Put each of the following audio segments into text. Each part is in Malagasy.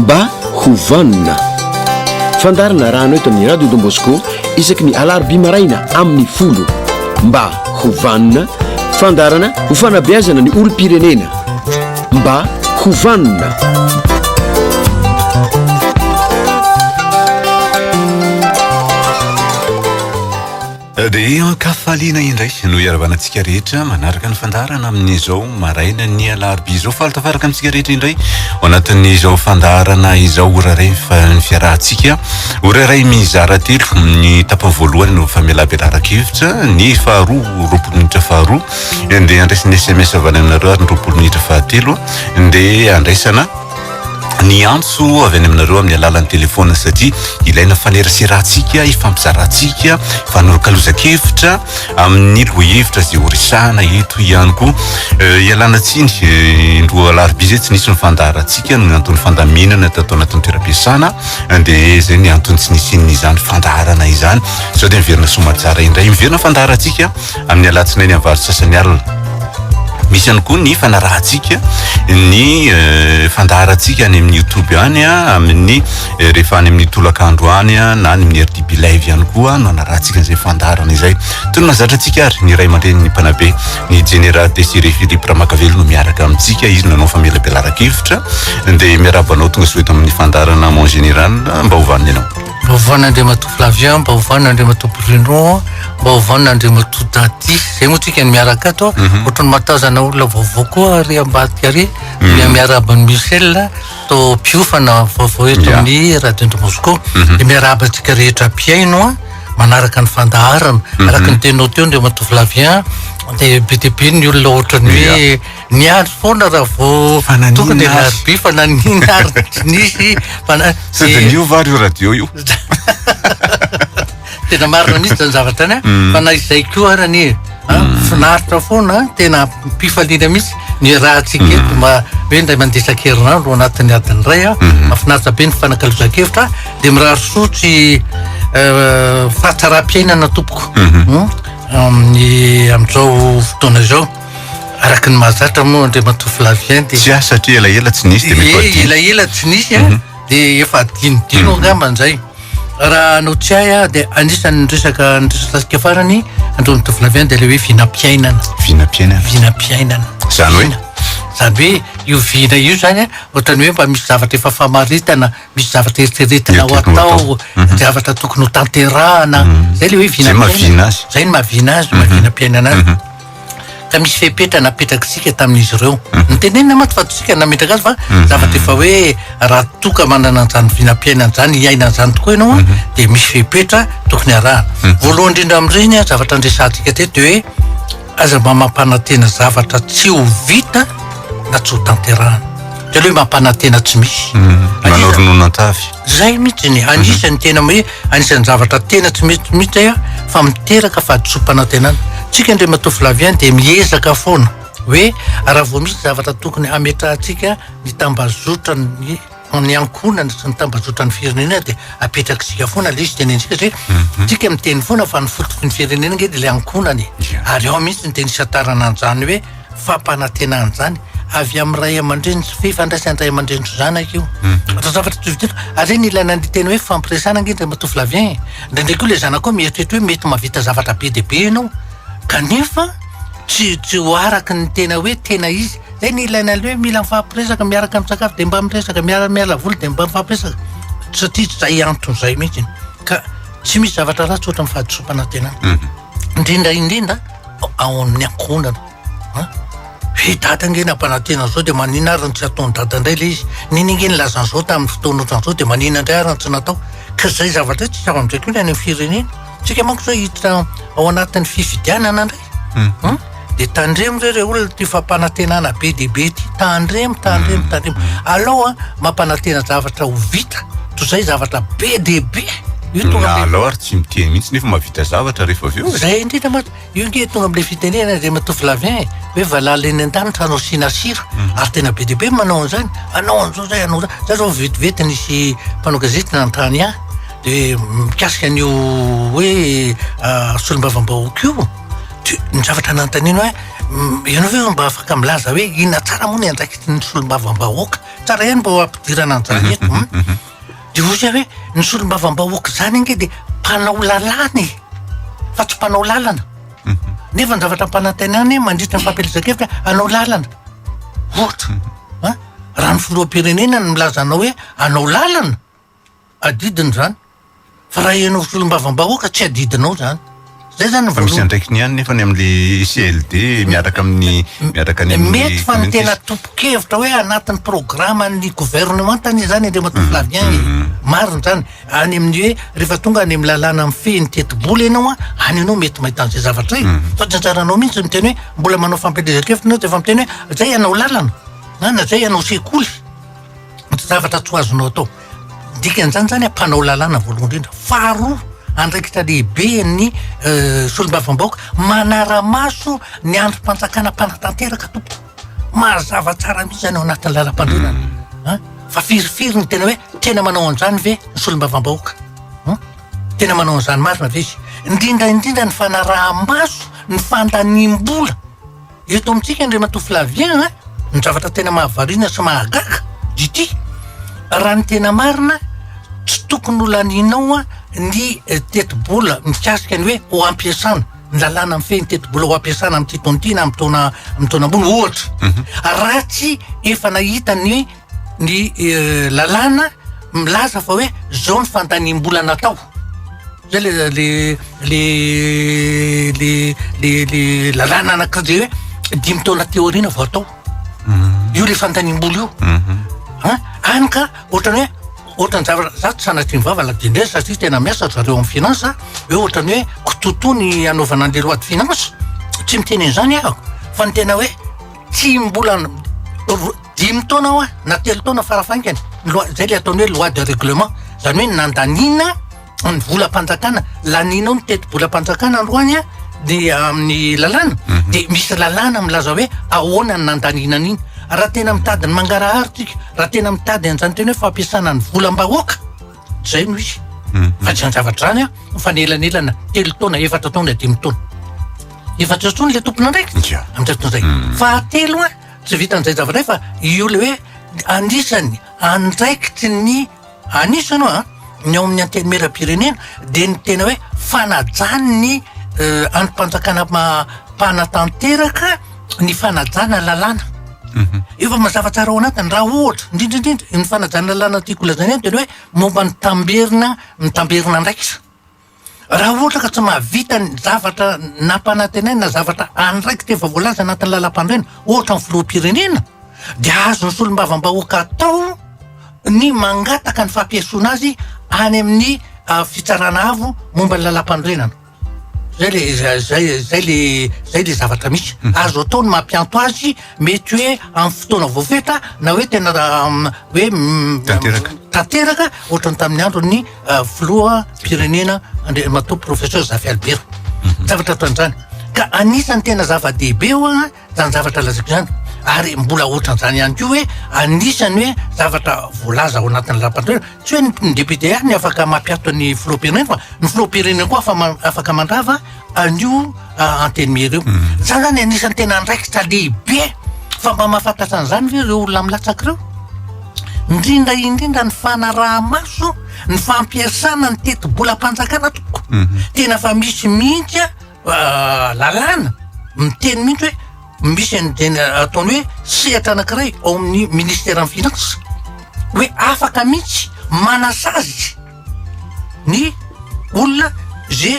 Mba ho vanona. Fandaharana arahana eto amin'ny Radio Don Bosco isaky ny alarobia maraina amin'ny folo. Mba ho vanona, fandaharana ho fanabeazana ny olom-pirenena. Mba ho vanona. Dia an-kafaliana indray no iarahabana antsika rehetra manaraka ny fandaharana amin'izao maraina ny alarobia izao. Faly tafaraka amintsika rehetra indray ao anatin'izao fandaharana izao. Ora iray ny fiarahantsika, ora iray mizara telo. Ny tapany voalohany no famelabelaran-kevitra, ny faharoa 20 minitra faharoa dia andraisana SMS avy any aminareo ary ny 20 minitra fahatelo dia andraisana ny antso avy any aminareo amin'ny alalan'ny telefaonina satria ilaina faneraserantsika, ifampizarantsika, ifanorokaloza-kevitra amin'ny lohahevitra izay horesahana eto ihany koa. Eh, ialana tsiny, eh, indroa alarobia izay tsy nisy ny fandaharantsika noho ny anton'ny fandaminana tato anatin'ny toeram-piasana, dia izay ny antony tsy nisian'izany fandaharana izany. Izao dia miverina soamatsara indray, miverina fandaharantsika amin'ny alatsinainy amin'ny valo sy sasany alina. Misy ihany koa ny fanarahantsika ny eh, fandaharantsika any amin'ny YouTube any amin'ny eh, rehefa any amin'ny tolakandro any na any amin'ny RTB Live ihany koa no anarahantsika an'izay fandaharana izay. Toy ny mahazatra antsika ary ny ray aman-drenin'ny mpanabe ny Jeneraly Désiré Philippe Ramakavelo no miaraka amintsika, izy no nanao famelabelaran-kevitra. Dia miarahaba anao tonga soa eto amin'ny fandaharana Mon Général mba ho vanona ianao. Mba ho vanona Andriamatoa Flavien, mba ho vanona Andriamatoa Bruno, mba ho vanona Andriamatoa Daddy. Zay moa tsika ny miaraka ato. Mhm. Ohatran'ny mahatazana olona vaovao koa ary ambadika ary. Mhm. Dia miarahaba an'i Michel, to mpiofana vaovao eto amin'ny Radio Don Bosco. Mhm. Dia miarahaba antsika rehetra mpihaino manaraka ny fandaharana. Araka ny teninao teo Andriamatoa Flavien, dia be dia be ny olona ohatran'ny hoe Niandry foana raha vao Fa naninona tonga dia ary? alarobia fa naninona ary tsy nisy fa na- Sao dia niova ary io radio io. Tena marina mihitsy zany zavatra zany a. Mm. Fa na izay koa ary anie a, finaritra foana a, tena am-pifaliana mihitsy ny rahantsika Mm. eto mba hoe indray mandeha isan-kerinandro ao anatin'ny adiny iray a. Mm. Mahafinaritra be ny fanakalozan-kevitra dia mirary soa sy eh, fahatsaram-piainana tompoko. Mhm. Mm, Amin'ny amin'izao fotoana izao. Araka ny mahazatra moa Andriamatoa Flavien dia Tsy ahy satria elaela tsy nisy dia mety ho Ie, adino. elaela tsy nisy a Mhm. dia efa adinodino angamba izay. Raha hanao tsy ahy aho dia anisan'ny resaka niresahantsika farany Andriamatoa Flavien dia ilay hoe vinam-piainana. Vinam-piainana. Vinam-piainana. Izany hoe? Vina. Izany hoe io vina io izany a, ohatran'ny hoe mba misy zavatra efa famaritana, misy zavatra eritreretina ho Eritreretina ho atao, atao. Mhm. zavatra tokony ho tanterahana. Izay ilay hoe Izay maha vinam-piainana. vina azy. Izay no maha vina azy, maha vinam-piainana azy. Ka misy fepetra napetrak'isika tamin'izy ireo. Notenenina mantsy fa tsy isika nametraka azy fa zavatra efa hoe raha toa ka manana an'izany vinam-piainana izany, hiaina an'izany tokoa ianao an, dia misy fepetra tokony arahana. Voalohany indrindra amin'ireny an, zavatra niresahantsika teto dia hoe aza mba mampanantena zavatra tsy ho vita na tsy ho tanterahana. Dia aloha hoe mampanantena tsy misy. Manao ronono an-tavy. Zay mihitsy ny anisan'ny tena hoe anisan'ny zavatra tena tsy mety mihitsy zay fa miteraka fahadisoam-panantenana. Tsika Andriamatoa Flavien dia miezaka foana hoe raha vao misy zavatra tokony hametrahantsika ny tambazotran'ny ny ankohonana sy ny tambazotran'ny firenena dia apetrak'isika foana ilay izy tenentsika satria mhm. tsika miteny foana fa ny fototry ny firenena ange dia ilay ankohonana e. Ary ao mihitsy ny teny isantarana an'izany hoe fampanantenana izany avy amin'ny ray aman-dreny sy fifandraisan'ny ray aman-dreny sy zanaka io. Mhm. Atao zavatra tsy vita. Ary iny ilana ny teny hoe fampiresana ange Andriamatoa Flavien e. Indraindray koa ilay zanakao mieritreritra hoe mety mahavita zavatra be dia be ianao kanefa tsy tsy ho araka ny tena hoe tena izy. Zay ny ilaina an'ilay hoe mila mifampiresaka, miaraka misakafo dia mba miresaka, miara-miala voly dia mba mifampiresaka. Satria zay antony zay mihitsy. Ka tsy misy zavatra ratsy ohatran'ny fahadisoam-panantenana. Mhm. Indrindra indrindra ao amin'ny ankohonana. An! Ry dada ange nampanantena an'izao dia maninona ary no tsy ataon'i dada indray ilay izy? Neny ange nilaza an'izao tamin'ny fotoana ohatran'izao dia maninona indray ary no tsy natao? Ka izay zavatra izay tsy zava-mijaly koa ny any amin'ny firenena. Tsika manko izao hiditra ao anatin'ny fifidianana indray. An! Dia tandremo re rey olona ity fampanantenana be dia be ity. Tandremo, tandremo, tandremo. Alao an, mampanantena zavatra ho vita toy izay zavatra be dia be. Io tonga amin'ilay- Alao ary tsy miteny mihitsy nefa mahavita zavatra rehefa avy eo e. Zay indrindra mantsy. Io ange tonga amin'ilay fitenenana Andriamatoa Flavien e, hoe valala eny an-danitra hanao sina sira, ary tena be dia be ny manao an'izany, hanao an'izao zay, hanao zao, za zao vetivety nisy mpanao gazety nanontany ahy, de mikasika an'io hoe solombavambahoaka io, de ny zavatra nanontaniany hoe Ianao ve mba afaka milaza hoe inona tsara moa ny andraikitry ny solombavambahoaka? Tsara ihany mba ho ampidirana an'izany eto. Dia hoy izy hoe ny solombavambahoaka izany ange dia mpanao lalàna e, fa tsy mpanao lalana. Nefa ny zavatra ampanantenana hoe mandritra ny fampielezan-kevitra hanao lalana. Ohatra, an, raha ny filoham-pirenena no milaza anao hoe hanao lalana, Adidiny izany. Fa raha ianao solombavambahoaka tsy adidinao izany. Zay zany ny Fa misy voalohany. andraikiny ihany nefa ny amin'le CLD miaraka amin'ny miaraka any amin'ny Mety fa ny communauté. tena tompon-kevitra hoe anatin'ny programan'ny gouvernemanta anie izany Andriamatoa Flavien e. Marina izany. Any amin'ny hoe rehefa tonga any amin'ny lalàna mifehy ny tetibola ianao an, any ianao mety mahita an'izay zavatra izay. Fa tsy anjaranao mihitsy ny miteny hoe mbola manao fampielezan-kevitra ianao dia efa miteny hoe zay hanao lalana na na zay hanao sekoly. Zavatra tsy ho azonao atao. Dikan'izany zany mpanao lalàna voalohany indrindra. Faharoa, andraikitra lehibe ny solombavambahoaka manara-maso ny andrim-panjakana mpanatanteraka tompoko. Mazava tsara mihitsy zany ao anatin'ny lalam-panorenana. An, fa firifiry ny tena hoe tena manao an'izany ve ny solombavambahoaka? An, tena manao an'izany marina ve izy? Indrindra indrindra ny fanaraha-maso ny fandaniam-bola. Eto amintsika Andriamatoa Flavien a, ny zavatra tena mahavariana sy mahagaga dia ity, raha ny tena marina tsy tokony ho lanianao a ny tetibola mikasika ny hoe ho ampiasana, ny lalàna mifehy ny tetibola ho ampiasana amin'ity taona ity na amin'ny taona amin'ny taona ambony ohatra, raha tsy efa nahita ny ny lalàna milaza fa hoe zao ny fandaniam-bola natao. Zay le le le le le le lalàna anankiray zay hoe dimy taona aty aoriana vao atao. Io le fanontaniam-bola io. An, hany ka ohatran'ny hoe ohatran'ny zavatra, za tsy sanatria ny vava la dia indray satria tena miasa ry zareo amin'ny finance hoe ohatran'ny hoe kitoatoa ny hanaovana an'le loi de finance, tsy miteny an'izany aho fa ny tena hoe tsy mbola dimy taona hoa na telo taona farafahaingany ny loi, zay le ataony hoe loi de règlement, zany hoe nandaniana ny volam-panjakana, lanianao ny tetibolam-panjakana androany an, ny amin'ny lalàna, de misy lalàna milaza hoe ahoana ny nandaniana an'iny, raha tena mitady ny mangarahara tsika, raha tena mitady an'izany tena hoe fampiasana ny volam-bahoaka, zay no izy, fa tsy an-javatra zany an, mifanelanelana telo taona, efatra taona, dimy taona, efa tsy eo intsony le tompon'andraikitra amin'izay fotoana izay. Fahatelo an, Tsy vitan'izay zavatra izay fa io le hoe anisan'ny andraikitry ny anisany hoa ny ao amin'ny antenimieram-pirenena dia ny tena hoe fanajany ny andrim-panjakana mpanatanteraka ny fanajana lalàna. Efa mazava tsara ao anatiny raha ohatra indrindra indrindra ny fanajana lalàna tiako lazaina eto dia ny hoe momba ny tamberina ny tamberina andraikitra. Raha ohatra ka tsy mahavita ny zavatra nampanantenaina na zavatra andraikitra efa voalaza anatin'ny lalam-panorenana, ohatra ny filoham-pirenena, dia azon'ny solombavambahoaka atao ny mangataka ny fampiasoana azy any amin'ny fitsarana avo momba ny lalam-panorenana. Zay le zay zay le zay le zavatra misy. Azo atao ny mampianto azy mety hoe amin'ny fotoana voafetra na hoe tena hoe Tanteraka. tanteraka ohatran'ny tamin'ny andron'ny filoham-pirenena Andriamatoa Professeur Zafy Albert. Zavatra ohatran'izany. Ka anisan'ny tena zava-dehibe hoa zany zavatra lazaiko zany. Ary mbola ohatran'izany ihany koa hoe anisan'ny hoe zavatra voalaza ao anatin'ny lalam-panorenana, tsy hoe ny député ihany no afaka mampiato ny filoham-pirenena fa ny filoham-pirenena koa afa- afaka mandrava an'io antenimiera io. Zany zany anisan'ny tena andraikitra lehibe fa mba mahafantatra an'izany ve ireo olona milatsaka ireo? Indrindra indrindra ny fanaraha-maso ny fampiasana ny tetibolam-panjakana tompoko. Tena fa misy mihitsy lalàna miteny mihitsy hoe misy an'izay ataony hoe sehatra anankiray ao amin'ny ministeran'ny finance hoe afaka mihitsy manasazy ny olona ze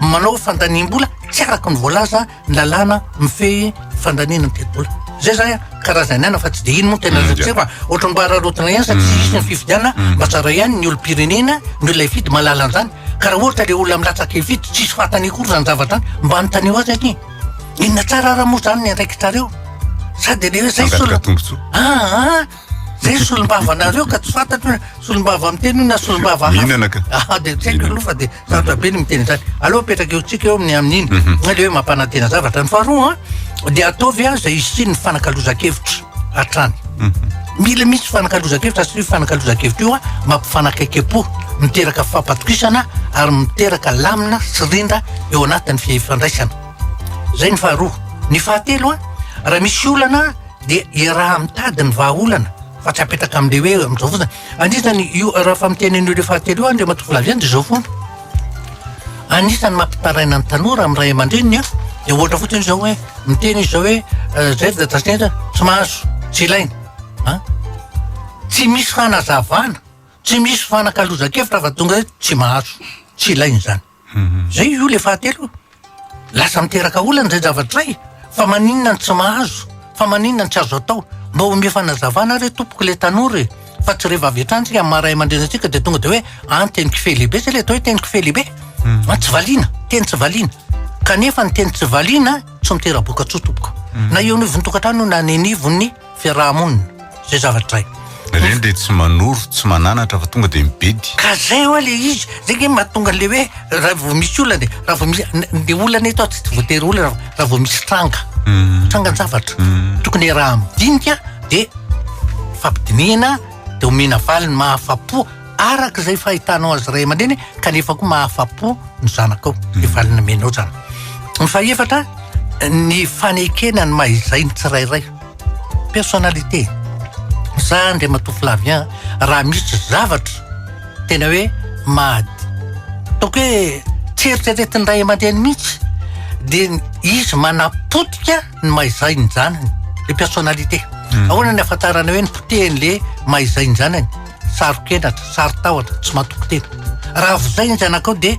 manao fandaniam-bola tsy araka ny voalaza ny lalàna mifehy fandaniana ny tetibola. Zay zany karazany ihany fa tsy de ino moa tena mm, fa ohatran'ny mba araraotina ihany satria mm. hisy ny fifidianana mm. mba tsara ihany ny olom-pirenena ny olona hifidy mahalala an'izany ka raha ohatra le olona milatsaka hifidy tsisy fantany akory zany zavatra zany mba anontanio azy anie inona tsara ara moa zany ny andraikitrareo sady le hoe zay solo ah, ah. Zay solombavanareo ka tsy fantatro hoe solombava miteny io na solombava hafa. Mihinana ka. Ah, de tsy haiko aloha fa de sarotra be ny miteny an'izany. Aleo apetraka eo tsika eo amin'ny amin'iny. Na le hoe mampanantena zavatra. Ny faharoa an, de ataovy an izay hisian'ny fanakalozan-kevitra hatrany. Mila misy fanakalozan-kevitra satria io fanakalozan-kevitra io an mampifanakaikem-po, miteraka fampatokisana ary miteraka lamina sy rindra eo anatin'ny fifandraisana. Zay ny faharoa. Ny fahatelo a, raha misy olana dia iaraha-mitady ny vahaolana fa tsy apetraka amin'le hoe amin'izao fotsiny. Anisany io raha fa miteny an'io le fahatelo io Andriamatoa Flavien dia izao foana. Anisany mampitaraina ny tanora amin'ny ray aman-dreniny a, dia ohatra fotsiny izao hoe miteny izy izao hoe zay ry dadasneny tsy mahazo, tsy ilaina an. Tsy misy fanazavana, tsy misy fanakalozan-kevitra fa tonga hoe tsy mahazo, tsy ilaina izany. Zay io le fahatelo io. Lasa miteraka olana izay zavatra izay, fa maninona no tsy mahazo, fa maninona no tsy azo atao. Mba omeo fanazavana re tompoko le tanora e, fa tsy rehefa avy hatrany tsika amin'ny maha ray aman-dreny antsika dia tonga dia hoe an teny kifehy lehibe zay le atao hoe teny kifehy lehibe. An tsy valiana, teny tsy valiana. Kanefa ny teny tsy valiana tsy mitera-bokatsoa tompoko. Na eo anivon'ny tokantrano io na any anivon'ny fiaraha-monina zay zavatra zay. Ireny dia tsy manoro, tsy mananatra fa tonga dia mibedy. Ka zay hoa le izy, zay nge mahatonga an'le hoe raha vao misy olana dia raha vao misy ny olana eto tsy voatery olana raha vao misy tranga, trangan-javatra tokony iaraha-midinika dia ifampidinihina dia omena valiny mahafa-po araka izay fahitanao azy ray aman-dreny kanefa koa mahafa-po ny zanakao ny valiny omenao zany. Ny fahefatra ny fanekena ny maha izay ny tsirairay. Personnalité. Za Andriamatoa Flavien raha misy zavatra tena hoe maha ataoko hoe tsy eritreretin'ny ray aman-dreny mihitsy dia izy manapotika ny maha izay ny zanany, le personnalité. Ahoana ny ahafantarana hoe nipotehiny le maha izay ny zanany? Saro-kenatra, saro-tahotra, tsy matoky tena. Raha vao izay ny zanakao dia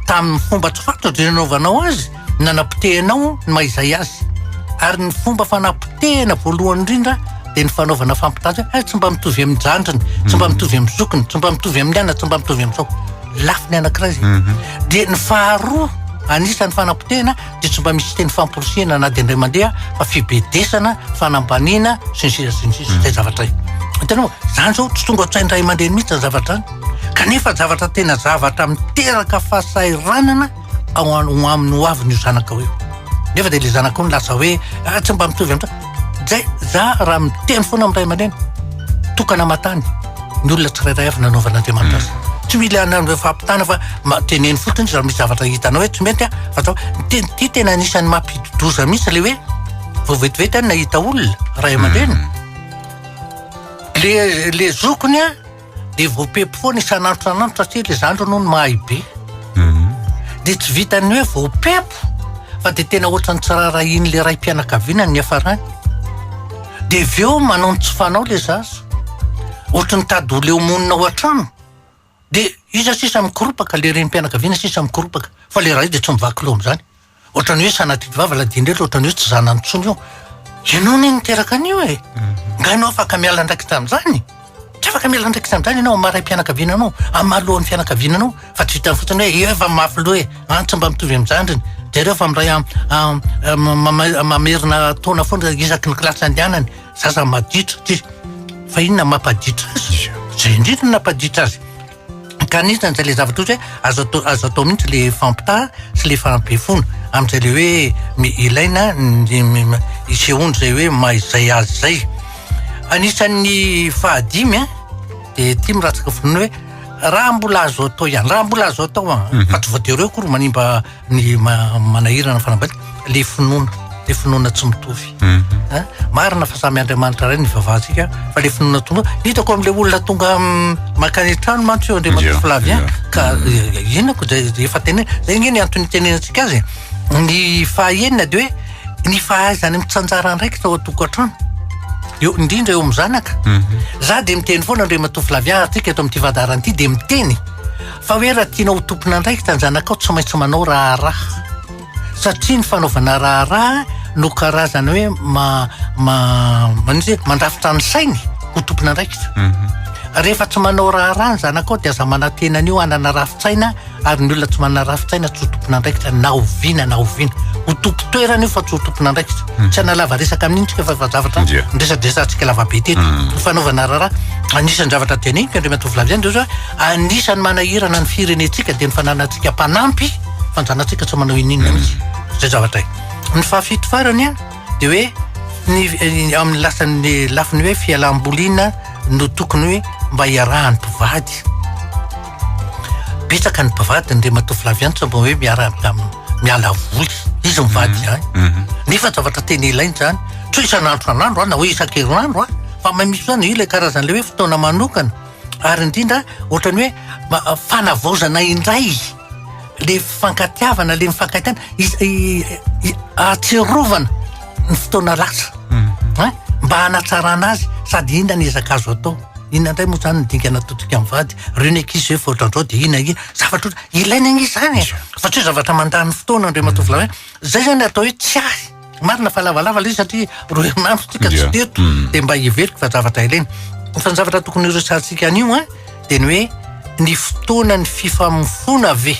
tamin'ny fomba tsy fantatro izay nanaovanao azy, nanapotehanao ny maha izay azy. Ary ny fomba fanapotehana voalohany indrindra dia ny fanaovana fampitahana hoe tsy mba mitovy amin'ny zandriny, tsy mba mitovy amin'ny zokiny, tsy mba mitovy amin'ny anona, tsy mba mitovy amin'izao. Lafiny anankiray izay. Mhm. Dia ny faharoa anisan'ny fanapotehana dia tsy mba misy teny famporisihana na dia indray mandeha fa fibedesana, fanambaniana sy ny sisa sy ny sisa. Izay zavatra izay. Hitanao, izany izao tsy tonga an-tsain'ny ray aman-dreny mihitsy izany zavatra izany. Kanefa zavatra tena zavatra miteraka fahasahiranana ao an- ho amin'ny ho avin'io zanakao io. Nefa dia le zanakao no lasa hoe ah, tsy mba mitovy amin'izao. Zay, za raha miteny foana amin'ny ray aman-dreny, tokana aman-tany ny olona tsirairay avy nanaovan'Andriamanitra azy. Tsy mila hanao fampitana fa ma- teneno fotsiny izy raha misy zavatra hitanao hoe tsy mety a, fa atao ny teny ity tena anisan'ny mampidi-doza mihitsy le hoe vao vetivety aho nahita olona ray aman-dreny. Le le zokiny a Dia voapepy foana isan'andro isan'andro satria ilay zandriny hono mahay be. Dia tsy vitan'ny hoe voapepy fa dia tena ohatran'ny tsy raharahian'ilay raim-pianakaviana ny niafarany. Dia avy eo manao ny tsy fanao ilay zaza. Ohatran'ny mitady ho leo monina ao an-trano. Dia iza sisa mikoropaka, ilay renim-pianakaviana sisa mikoropaka. Fa ilay ray dia tsy mivaky loha amin'izany. Ohatran'ny hoe sanatria vava ladian-drehetra ohatran'ny hoe tsy zanany intsony io. Ianao anie niteraka an'io e. Nga ianao afaka miala andraikitra amin'izany? Tsy afaka miala andraikitra amin'izany ianao amin'ny maha raim-pianakaviana anao, amin'ny maha lohan'ny fianakaviana anao, fa tsy vitan'ny fotsiny hoe eo efa mafy loha e, an tsy mba mitovy amin'ny zandriny. Jereo fa miray mamerina taona foana isaky ny kilasy andehanany, zaza maditra ty. Fa inona mampaditra azy? Izay indrindra no nampaditra azy. Ka anisany zay le zavatra ohatra hoe azo atao azo atao mihitsy le fampitaha sy le fampefona amin'izay le hoe mi- ilaina ny mi- isehoany zay hoe maha izay azy zay. Anisan'ny fahadimy a de ity miratsaka finoana hoe raha mbola azo atao ihany, raha mbola azo atao an, fa tsy voatery hoe akory manimba ny manahirana ny fanambadiana, le finoana, le finoana tsy mitovy. Mhm. Hein? Marina fa samy Andriamanitra ray ny ivavahantsika fa le finoana tonga hitako am'le olona tonga mankany an-trano mantsy io Andriamatoa Flavien ka mhm. eh, inona ko zay efa tene zay nge ny antony itenenantsika azy ny fahaenina de hoe ny fahaizany mitsanjara andraikitra ao an-tokantrano eo indrindra eo amin'ny zanaka mhm. za de miteny foana Andriamatoa Flavien ary tsika eto amin'ity fandaharana ity de miteny Fa hoe raha tianao ho tompon'andraikitra ny zanakao tsy maintsy manao raharaha. Satria ny fanaovana raharaha no karazana hoe ma, ma, manino izy hoe mandrafitra ny sainy ho tompon'andraikitra. Rehefa tsy manao raharaha ny zanakao dia aza manantena an'io hanana rafi-tsaina ary ny olona tsy manana rafi-tsaina tsy ho tompon'andraikitra na oviana na oviana. Ho tompon-toerana io fa tsy ho tompon'andraikitra. Tsy hanalava resaka amin'iny tsika fa efa zavatra niresadresantsika lavabe teto. Ny fanaovana raharaha, anisan'ny zavatra teneniko Andriamatoa Flavien dia hoe Anisan'ny manahirana ny firenentsika dia ny fananantsika mpanampy fa ny zanatsika tsy manao ininona mihitsy. Izay zavatra izay. Ny fahafito farany an, dia hoe ny amin'ny lasan'ny lafiny hoe fialam-boliana no tokony hoe mba hiarahan'ny mpivady. Betsaka ny mpivady Andriamatoa Flavien tsy mba hoe miaraka miala voly. Izy mivady ihany. Nefa zavatra tena ilaina izany. Tsy hoe isan'andro isan'andro na hoe isan-kerinandro fa mahay misy fotoana io ilay karazan'ilay hoe fotoana manokana. Ary indrindra ohatran'ny hoe fanavaozana indray le fifankatiavana, le mifankahitana, ahatsiarovana ny fotoana lasa. Hein? Mba hanatsarana azy sady inona ny ezaka azo atao. Inona indray moa izany ny dingana ataontsika mivady? Ireo ny ankizy hoe ohatran'izao dia inona inona. Zavatra ohatran-, ilaina anie izany e! Fa tsy hoe zavatra mandany fotoana Andriamatoa Flavien. Zay zany atao hoe tsiahy. Marina fa lavalava ilay izy satria roa herinandro tsika tsy teto dia mba heveriko fa zavatra ilaina. Fa ny zavatra tokony horesahantsika anio an dia ny hoe ny fotoanan'ny fifamofoana ve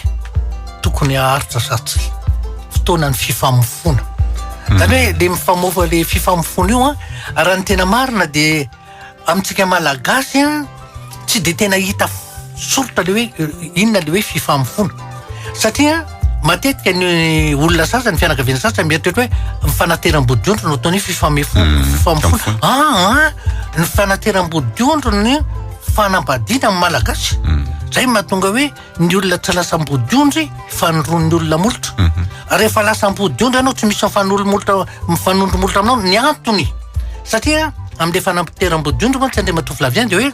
tokony haharitra sa tsia? Fotoanan'ny fifamofoana. Zany hoe le mifamofa le fifamofoana io an, raha ny tena marina dia Amintsika Malagasy an, tsy dia tena hita soritra le hoe inona le hoe fifamofoana. Satria matetika ny olona sasany, fianakaviana sasany mieritreritra hoe ny fanateram-bodiondry no ataony hoe fifamefoana, mm, fifamofoana. Ah, ah, ny fanateram-bodiondry ny fanambadiana amin'ny Malagasy. Mm. Zay mahatonga hoe ny olona tsy lasa ambodiondry fa ny ron'ny olona molotra. Mhm. Rehefa lasa ambodiondry ianao tsy misy mifanolo molotra mifanondro molotra aminao ny antony. Satria amin'ilay fanampiteram-bodiondry mantsy Andriamatoa Flavien dia hoe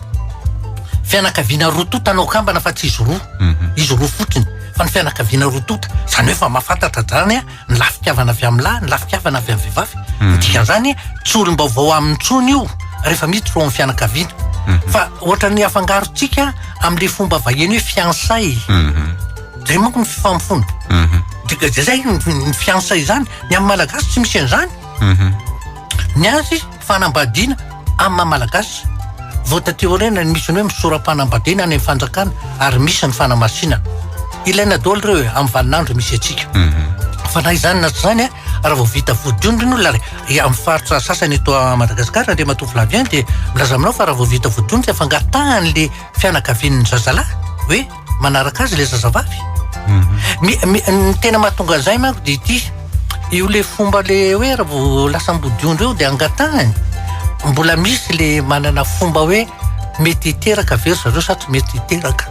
fianakaviana roa tonta no akambana fa tsy izy roa. Mhm. Izy roa fotsiny fa ny fianakaviana roa tonta. Izany hoe fa mahafantatra izany ny lafitiavana avy amin'ny lahy, ny lafitiavana avy amin'ny vehivavy. Mm. Ny dikan'izany tsy olom-baovao aminy intsony io rehefa miditra ao amin'ny fianakaviana. Mm -hmm. Fa ohatran'ny afangarontsika amin'ilay fomba vahiny hoe fiançailles. Mm -hmm. Zay manko ny fifamofoana. Mm -hmm. Zay ny fiançailles izany, ny amin'ny Malagasy tsy misy an'izany. Mm -hmm. Ny azy fanambadiana amin'ny maha Malagasy. Vao taty aoriana ny misy ny hoe misora-panambadiana any amin'ny fanjakana ary misy ny fanamasinana. Ilaina daholo ireo e, amin'ny vaninandro misy antsika. Fa na izany na tsy izany, raha vao vita vodiondry ny olona ary e, amin'ny faritra sasany eto Madagasikara, Andriamatoa Flavien dia milaza aminao fa raha vao vita vodiondry dia fangatahan'le fianakavian'ny zazalahy hoe manaraka azy ilay zazavavy. Mi- mi- ny tena mahatonga an'izay manko dia ity, io le fomba le hoe raha vao lasa ambodiondry eo dia angatahany, mbola misy le manana fomba hoe mety hiteraka ve ry zareo sa tsy mety hiteraka.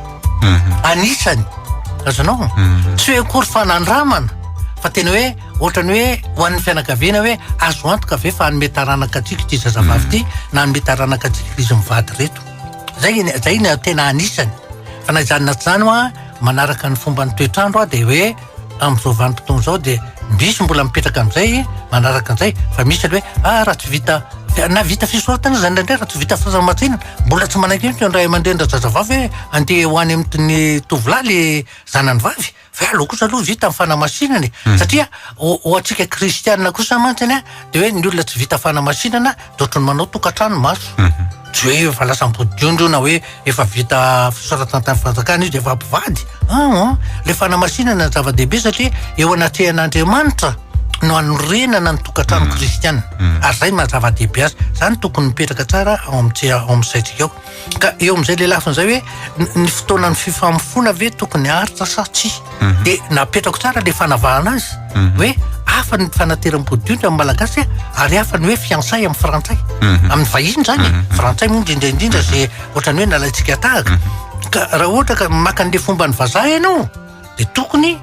Anisany, azonao? Tsy hoe akory fanandramana fa tena hoe ohatran'ny hoe ho an'ny fianakaviana hoe azo antoka ve fa hanome taranaka antsika ity zazavavy ity na hanome taranaka antsika izy mivady ireto. Zay zay no tena anisany. Fa na izany na tsy izany hoa, manaraka ny fomban'ny toetr'andro aho dia hoe amin'izao vanim-potoana izao dia misy mbola mipetraka amin'izay manaraka an'izay fa misy le hoe ah raha tsy vita na vita fisoratana aza indraindray raha tsy vita fahasambatsina mbola tsy manaiky mihitsy ny ray aman-dreny razazavavy hoe andeha ho any amin'ny tovolahy le zanany vavy Fa aleo kosa aloha vita ny fanamasinana e. Hmm. Satria ho antsika kristianina kosa mantsy a dia hoe ny olona tsy vita fanamasinana dia ohatran'ny manao tokantrano maso. Hmm. Tsy hoe efa lasa ambodiondry io na hoe efa vita fisoratana tamin'ny fanjakana izy dia efa mpivady. Ah, ah. Le fanamasinana zava-dehibe satria eo anatrehan'Andriamanitra no anorenana ny tokantrano hmm. kristianina. Ary zay maha zava-dehibe azy. Zany tokony mipetraka tsara ao amin'ny saintsika ao. Ka eo amin'izay le lafiny izay hoe ny fotoanan'ny fifamofoana ve tokony haharitra sa tsia? Mhm. De napetrako tsara le fanavahana azy mhm. hoe hafa ny fanateram-bodiondry amin'ny malagasy ary hafa ny hoe fiançailles amin'ny frantsay. Mhm. Amin'ny vahiny zany e. Frantsay moa indrindra indrindra zay ohatran'ny hoe nalaintsika tahaka. Ka raha ohatra ka maka an'le fomban'ny vazaha ianao de tokony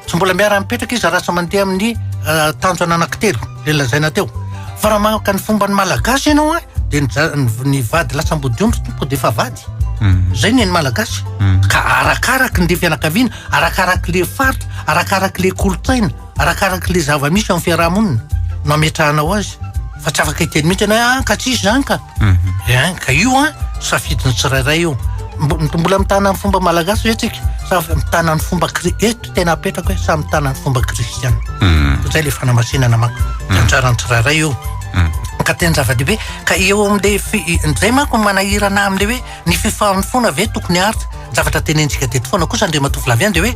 tsy mbola miara-mipetraka izy raha tsy mandeha amin'ny eh, tanjona anankitelo le lazaina teo fa raha maka ny fomban'ny malagasy ianao a de ny vady lasa ambodiondry tompoko de efa vady mhm. zay ny an'ny malagasy mhm. ka arakaraky ny le fianakaviana arakaraky le faritra arakaraky le kolontsaina arakaraky le zava-misy amin'ny fiarahamonina no ametrahanao azy fa tsy afaka hiteny mihitsy ianao hoe ah ka tsisy zany ka mhm. eh, ka io an safidin'ny tsirairay io mbola mitana ny fomba malagasy ve tsika sa mitana ny fomba kri eto tena apetrako hoe sa mitana ny fomba kristiana mhm. zay le fanamasinana manko mhm. anjaran'ny tsirairay io ka tena zava-dehibe ka eo am'le zay manko manahirana am'le hoe ny fifamofoana ve tokony haharitra zavatra tenentsika teto foana kosa Andriamatoa Flavien dia hoe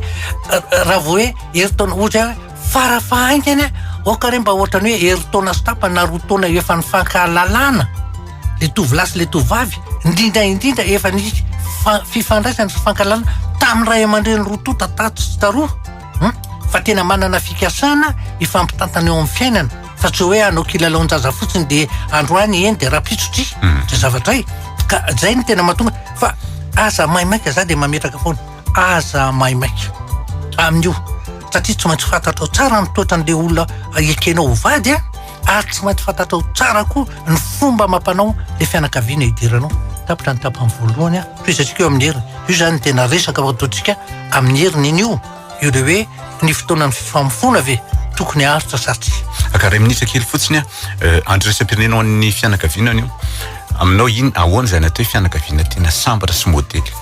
raha vao hoe herintaona ohatra hoe farafahaingany aoka re mba ohatrany hoe herintaona sy tapany na roa taona efa nifankahalalana le tovolahy sy le tovovavy indrindra indrindra efa nisy fifandraisana sy fankahalalana tamin'ny ray aman-dreny roa tonta tato sy taroa fa tena manana fikasana hifampitantana eo amin'ny fiainana fa tsy hoe hanao kilalaon-jaza fotsiny de androany eny de rahampitso tsy mm. zay zavatra y ka zay ny tena mahatonga fa aza maimaika za de mametraka foana aza maimaika amin'io. Satria tsy maintsy fantatrao tsara ny toetran'ilay olona ekenao ho vady a, ary tsy maintsy fantatrao tsara koa ny fomba amam-panao ilay fianakaviana idiranao. Tapitra ny tapany voalohany a, tohizantsika eo amin'ny heriny. Io izany no tena resaka ataontsika amin'ny heriny iny io, io ilay hoe ny fotoanan'ny fifamofoana ve tokony haharitra sa tsia. Ka iray minitra kely fotsiny a, andro iraisam-pirenena ho an'ny fianakaviana anio. Aminao inn ahoana izany atao hoe fianakaviana tena sambatra sy modely?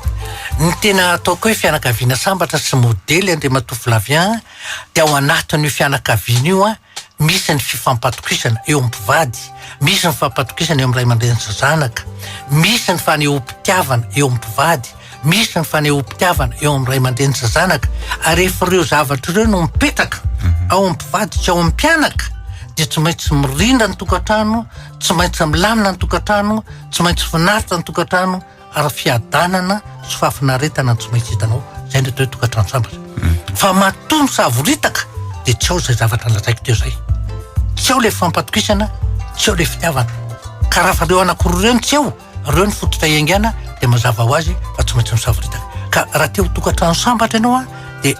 Ny tena ataoko hoe fianakaviana sambatra sy modely Andriamatoa Flavien dia ao anatin'io fianakaviana io misy ny fifampatokisana eo amin'ny mpivady, misy ny fampatokisana eo amin'ny ray aman-dreny sy zanaka, misy ny fanehoam-pitiavana eo amin'ny mpivady, misy ny fanehoam-pitiavana eo amin'ny ray aman-dreny sy zanaka, ary rehefa ireo zavatra ireo no mipetraka ao amin'ny mpivady sy ao amin'ny mpianaka dia tsy maintsy mirindra ny tokantrano, tsy maintsy milamina ny tokantrano, tsy maintsy finaritra ny tokantrano ary fiadanana sy fahafinaretana no tsy maintsy hitanao, izay no atao hoe tokantrano sambatra. Fa matoa misavoritaka dia tsy ao izay zavatra nolazaiko teo izay. Tsy ao ilay fampatokisana, tsy ao ilay fitiavana. Ka raha fa ireo anankiroa ireo no tsy ao, ireo no fototra iaingana dia mazava ho azy fa tsy maintsy misavoritaka. Ka raha te ho tokantrano sambatra ianao an, dia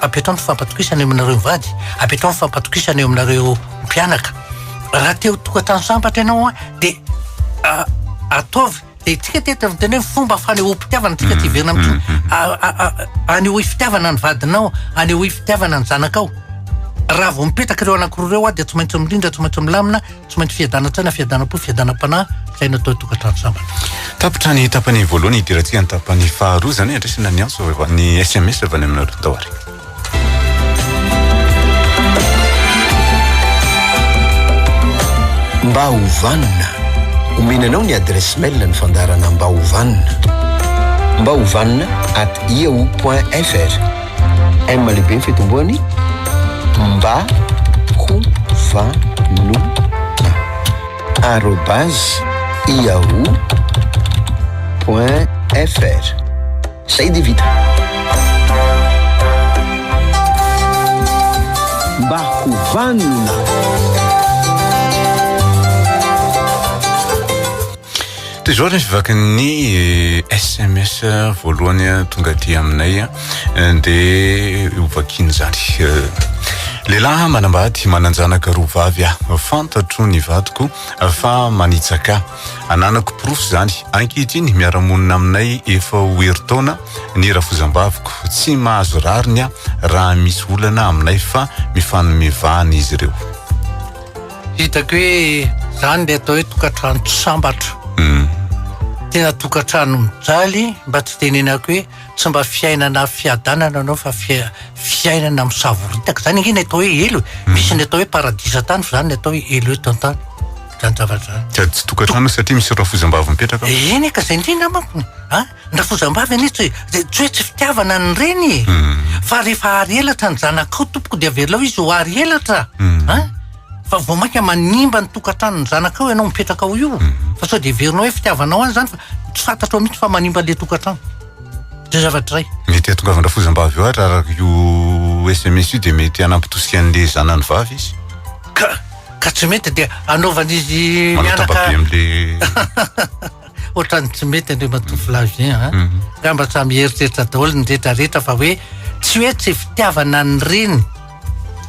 apetraho ny fifampatokisana eo aminareo mivady, apetraho ny fifampatokisana eo aminareo mpianaka. Raha te ho tokantrano sambatra ianao an, dia ataovy, dia tsika teto miteny hoe fomba fanehoam-pitiavana, tsika tsy hiverina amin'ity, anehoy fitiavana ny vadinao, anehoy fitiavana ny zanakao. Raha vao mipetraka ireo anankiroa ireo dia tsy maintsy mirindra, tsy maintsy milamina, Tsy maintsy fiadanan-tsaina, fiadanam-po, fiadanam-panahy, izay no atao hoe tokantrano sambatra. Tapitra ny tapany voalohany, hidirantsika ny tapany faharoa, izany hoe andraisana ny antso, ny sms avy any aminareo tao ary. Mba ho vanona. Omena anao ny adresse mail ny fandaharana Mba ho vanona. Mba ho vanona at yahoo point fr. M lehibe ny fitomboany mba ho vanona arobase yahoo point fr. Zay dia vita. Mba ho vanona. Toy izao ary ny fivakin'ny sms voalohany tonga aty aminay dia hovakiana izany. Lehilahy manambady, manan-janaka roa vavy aho. Fantatro ny vadiko fa manitsaka ahy. Ananako porofo izany. Ankehitriny miara-monina aminay efa ho herintaona ny rafozam-baviko. Tsy mahazo rariny aho raha misy olana aminay fa mifanome vahana izy ireo. Hitako hoe zany le atao hoe tokantrano tsy sambatra. Tena tokantrano mijaly mba tsy tenenako hoe tsy mba fiainana fiadanana anao fa fiainana misavoritaka. Zany ange ny atao hoe helo e. Misy ny atao hoe paradisa tany fa zany ny atao hoe helo eto an-tany. Zany zavatra zany. Sady tsy tokantrano satria misy rafozam-bavy mipetraka ao. Eny e ka zay indrindra manko. A! Ny rafozam-bavy anie tsy hoe tsy hoe tsy fitiavana ny reny e! Fa rehefa ary elatra ny zanakao tompoko dia avelao izy ho ary elatra a! Fa vao mainka manimba ny tokantranon'ny zanakao ianao mipetraka ao io. Fa sao dia heverinao hoe fitiavanao azy izany fa tsy fantatrao mihitsy fa manimba an'ilay tokantrano. Izay zavatra izay. Mety hahatongavan-drafozam-bavy eo ary araka io sms io dia mety hanampy tosika an'ilay zanany vavy izy. Ka ka tsy mety dia anaovan'izy Manao mianaka tapabe amin'ilay Ohatran'ny tsy mety Andriamatoa Flavien a. Angamba samy hieritreritra daholo ny rehetra rehetra fa hoe tsy hoe tsy fitiavana ny reny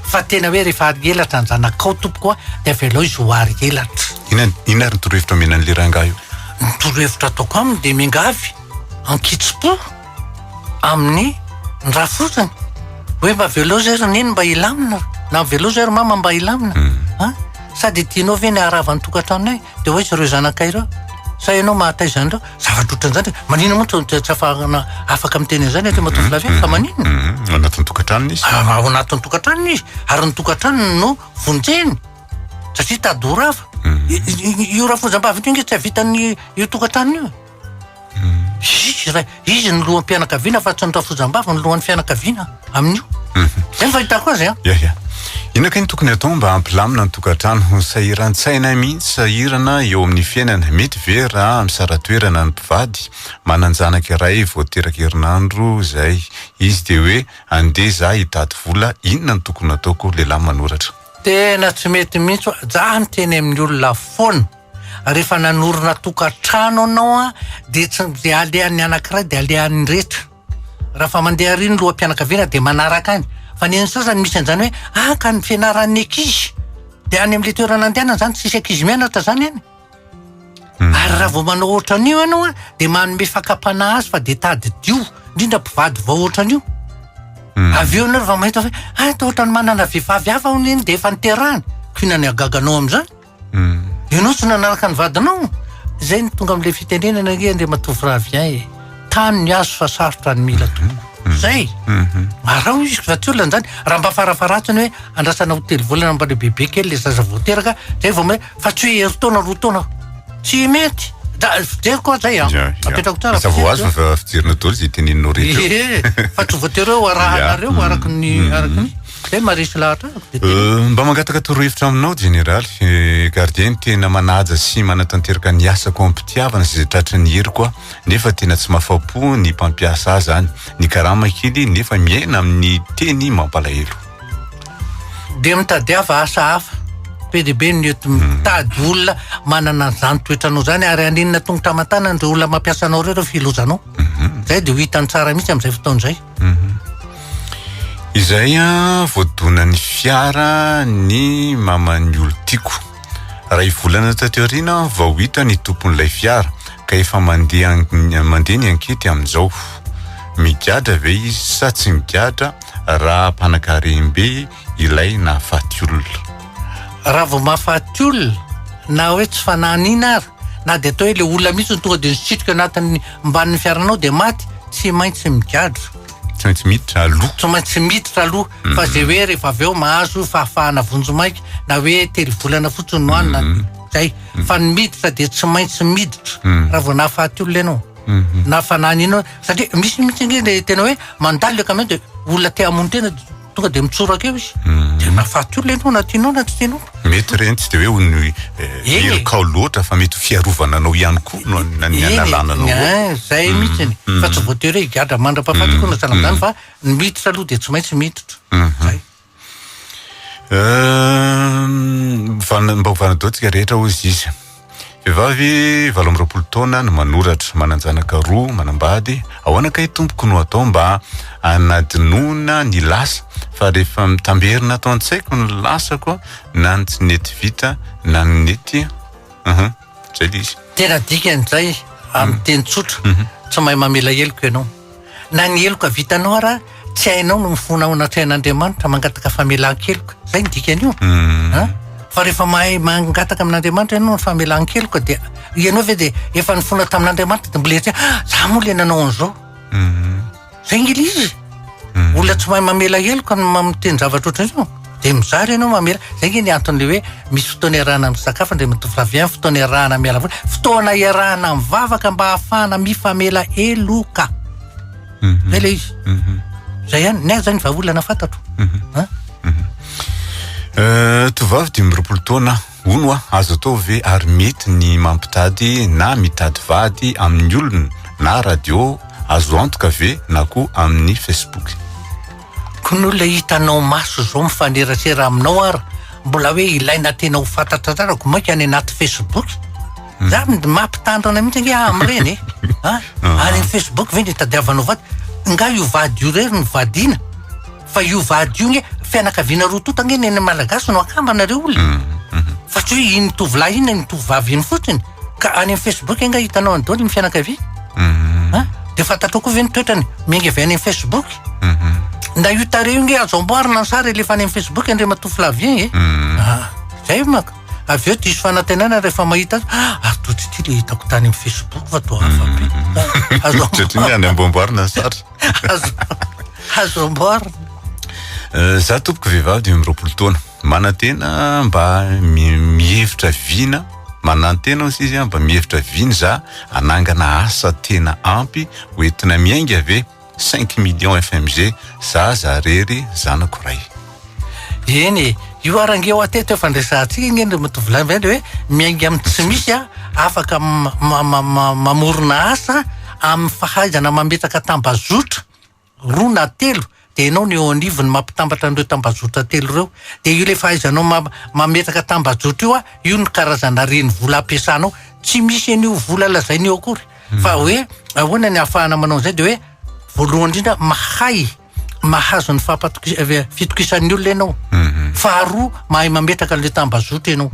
fa tena hoe rehefa ary elatra ny zanakao tompoko a dia avelao izy ho ary elatra. Inona inona ary ny torohevitra omena an'ilay rangahy io? Ny torohevitra ataoko aminy dia miangavy an-kitsim-po amin'ny ny rafozany hoe mba avelao zay ry neny mba hilamina na avelao zay ry mama mba hilamina a sady tianao ve ny haharava ny tokantranonay? Dia hoy izy ireo zanakay ireo, sa ianao mahataiza an'ireo? Zavatra ohatran'izany. Maninona moa tsy tsy afahana afaka miteny an'izany Andriamatoa Flavien fa maninona? Ao anatin'ny tokantranony izy. Ah, ao anatin'ny tokantranony izy. Ary ny tokantranony no vonjeny. Satria tady ho rava. Io rafozam-bavy io ange tsy hahavitan'ny io tokantranony io. Izy ray, izy no loham-pianakaviana fa tsy ny rafozam-bavy no lohan'ny fianakaviana amin'io. Zay ny fahitako azy an. Ya ya. Inona kay no tokony atao mba hampilamina ny tokantrano? Sahiran-tsaina mihitsy, sahirana eo amin'ny fiainana. Mety ve raha misara-toerana ny mpivady? Manan-janaka iray vao teraka herinandro izay. Izy dia hoe andeha za hitady vola, inona no tokony hataoko? Lehilahy manoratra. Tena tsy mety mihitsy hoa, za miteny amin'ny olona foana. Rehefa nanorina tokantrano anao an, dia tsy dia alehan'ny anankiray dia alehan'ny rehetra. Raha fa mandeha ary ny loham-pianakaviana dia manaraka any. Fa ny an'ny sasany misy an'izany hoe ah ka ny fianaran'ny ankizy de any amin'ilay toerana andehanana zany tsisy ankizy mianatra zany any. Ary raha vao manao ohatran'io ianao an, de manome fakam-panahy azy fa de tadidio, indrindra mpivady vao ohatran'io. Avy eo ianao rehefa mahita hoe ah toa ohatran'ny manana vehivavy hafa hono iny de efa niterahany, k'inona ny hagaganao amin'izany? Ianao tsy nanaraka ny vadinao? Izay no tonga amin'ilay fitenenana ange Andriamatoa Flavien e, tany ny azo fa sarotra ny mila tompoko. Zay. Araho izy fa tsy olana izany. Raha mba farafaharatsiny hoe andrasana ho telo volana mba le bebe kely le zaza vao teraka, zay vao mahay, fa tsy hoe herintaona roa taona. Tsy mety. Da, fijeriko aho zay an. Ya, ya. Apetrako tsara. Mazava ho azy fa fa fijerinao daholo izay teneninao rehetra eo. Ie, fa tsy voatery hoe ho arahanareo araky ny araky ny. Zay maharesy lahatra ahy dia tena. Euh, mba mangataka torohevitra aminao jeneraly. Eh, gardien tena manaja sy manatanteraka ny asako am-pitiavana sy izay tratry ny heriko aho, nefa tena tsy mahafapo ny mpampiasa ahy zany. Ny karama kely nefa miaina amin'ny teny mampalahelo. Dia mitadiava asa hafa. Be dia be ny eto mitady olona manana an'izany toetranao izany ary haninona tongotra aman-tanana ireo olona mampiasa anao ireo rehefa ilozanao. Izay dia ho hitany tsara mihitsy amin'izay fotoana izay. Izay an, voadonan'ny fiara ny maman'ny olon-tiako. Ray volana taty aoriana vao hita ny tompon'ilay fiara, ka efa mandeha mandeha ny ankety amin'izao. Migadra ve izy sa tsy migadra raha mpanankarem-be ilay nahafaty olona? Raha vao mahafaty olona, na hoe tsy fanahiniana ary, na dia atao hoe le olona mihitsy no tonga dia nisitrika anatin'ny mbanin'ny fiaranao dia maty, tsy maintsy migadra. Tsy maintsy miditra aloha. Tsy maintsy miditra aloha fa zay hoe rehefa avy eo mahazo fahafahana vonjimaika na hoe telo volana fotsiny no any na zay. Fa ny miditra dia tsy maintsy miditra raha vao nahafaty olona ianao. Na fanahiniana satria misy mihitsy ange le tena hoe mandalo le camion dia olona te hamono tena tonga dia mitsoraka eo izy hmm. dia mahafaty olona ianao na tianao na tsy tianao. Mety ireny tsy dia hoe ho ny eh, helokao loatra fa mety ho fiarovana anao ihany koa no ny analana anao. Eh, zay hmm. mihitsy hmm. fa tsy voatery hoe higadra mandra-pahafaty koa na sahala amin'izany fa ny miditra aloha dia tsy maintsy miditra. Zay. Mba ho vanadao tsika rehetra hozy izy. Vehivavy 28 taona no manoratra, manan-janaka roa, manambady. Ahoana kay tompoko no atao mba hanadinoana ny lasa fa rehefa mitamberina ato an-tsaiko ny lasako na ny tsy nety vita na ny nety uhum zay le izy. Tena dikany zay amin'ny teny tsotra, tsy mahay mamela heloka ianao. Na ny heloka vitanao ara tsy hainao no mifona ao anatrehan'Andriamanitra mangataka famelan-keloka. Zay ny dikan'io. An? Fa rehefa mahay mangataka amin'Andriamanitra ianao ny famelan-keloka dia ianao ve dia efa nifona tamin'Andriamanitra dia mbola hieritreritra ah za moa le nanao an'izao. Zay nge le izy. Olona tsy mahay mamela heloka no miteny zavatra ohatran'izao. Dia mizara ianao mamela. Zay nge ny anton'le hoe misy fotoana iarahana misakafo Andriamatoa Flavien, fotoana iarahana miala voly, fotoana iarahana mivavaka mba hahafahana mifamela heloka. Zay le izy. Zay ihany, ny ahy zany vahaolana fantatro. An? Tovovavy 25 taona, hono hoa, azo atao ve ary mety ny mampitady na mitady vady amin'ny olona na radio azo antoka ve na koa amin'ny facebook? Ko ny olona hitanao maso zao mifanerasera aminao ary mbola hoe ilaina tena ho fantatra tsara ko mainka any anaty facebook? Za mampitandrina mihitsy ange aho amin'ireny e! An! Any amin'ny facebook ve no itadiavanao vady? Nga io vady io irery no vadiana? Fa io vady io nge fianakaviana roa tonta nge ny malagasy no akambana re olona. Fa tsy hoe iny tovolahy iny na iny tovovavy iny fotsiny. Ka any amin'ny facebook angaha hitanao any daholo ny fianakaviana? An? Dia fantatrao koa ve ny toetrany miainga avy any amin'ny facebook? Na io tarehy io nge azo amboarina ny sary alefa any amin'ny facebook Andriamatoa Flavien e. Ah, zay manko. Avy eo diso fanantenana rehefa mahita azy, ah, ary toa tsy ity le hitako tany amin'ny facebook fa toa hafa be. Azo Satria ny any amboamboarina ny sary. Azo azo amboarina. Eh, za tompoko vehivavy 25 taona. Manantena mba mihevitra vina, manantena hozy izy mba mihevitra vina za hanangana asa tena ampy ho entina miainga ve? Cinq millions FMG, za za rery zanako ray. Eny e, io ary ange hoa teto efa niresahantsika ange ry Tovolahy indray le hoe miainga amin'ny tsy misy a, afaka mamorona asa amin'ny fahaizana mametraka tambazotra roa na telo dia ianao no eo anivony mampitambatra an'ireo tambazotra telo ireo. Dia io le fahaizanao mametraka tambajotra io a, io no karazana renivola ampiasanao. Tsy misy an'io vola lazaina io akory. Fa hoe ahoana ny ahafahana manao an'izay dia hoe voalohany indrindra mahay. mahazo ny fampatokisa fitokisan'ny olona ianao. Faharoa mahay mametraka an'ilay tambazotra ianao.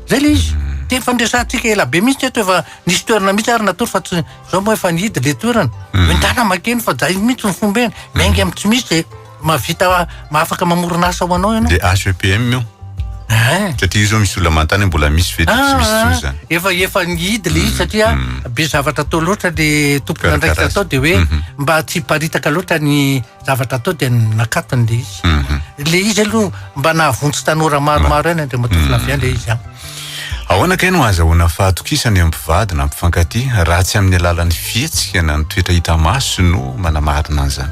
Zay le izy. Teny fandresantsika ela be mihitsy teto efa nisy toerana mihitsy ary natory fa tsy zao moa efa nihidy le toerana. Ndana makeny fa zay mihitsy ny fomba eny. Miainga amin'ny tsy misy de mahavita mahafaka mamorona asa ho anao ianao. De HEPM io. Ein. Satria io zao misy olona manontany hoe mbola misy ve de tsy misy intsony zany. Efa efa nihidy le izy satria be zavatra atao loatra le tompon'andraikitra atao de hoe mba tsy hiparitaka loatra ny zavatra atao de nakatony le izy. Le izy aloha mba nahavonjy tanora maromaro ihany Andriamatoa Flavien le izy an. Ahoana kay no ahazahoana fahatokisana eo amin'ny mpivady na mpifankatia raha tsy amin'ny alalan'ny fihetsika na ny toetra hita maso no manamarina an'izany?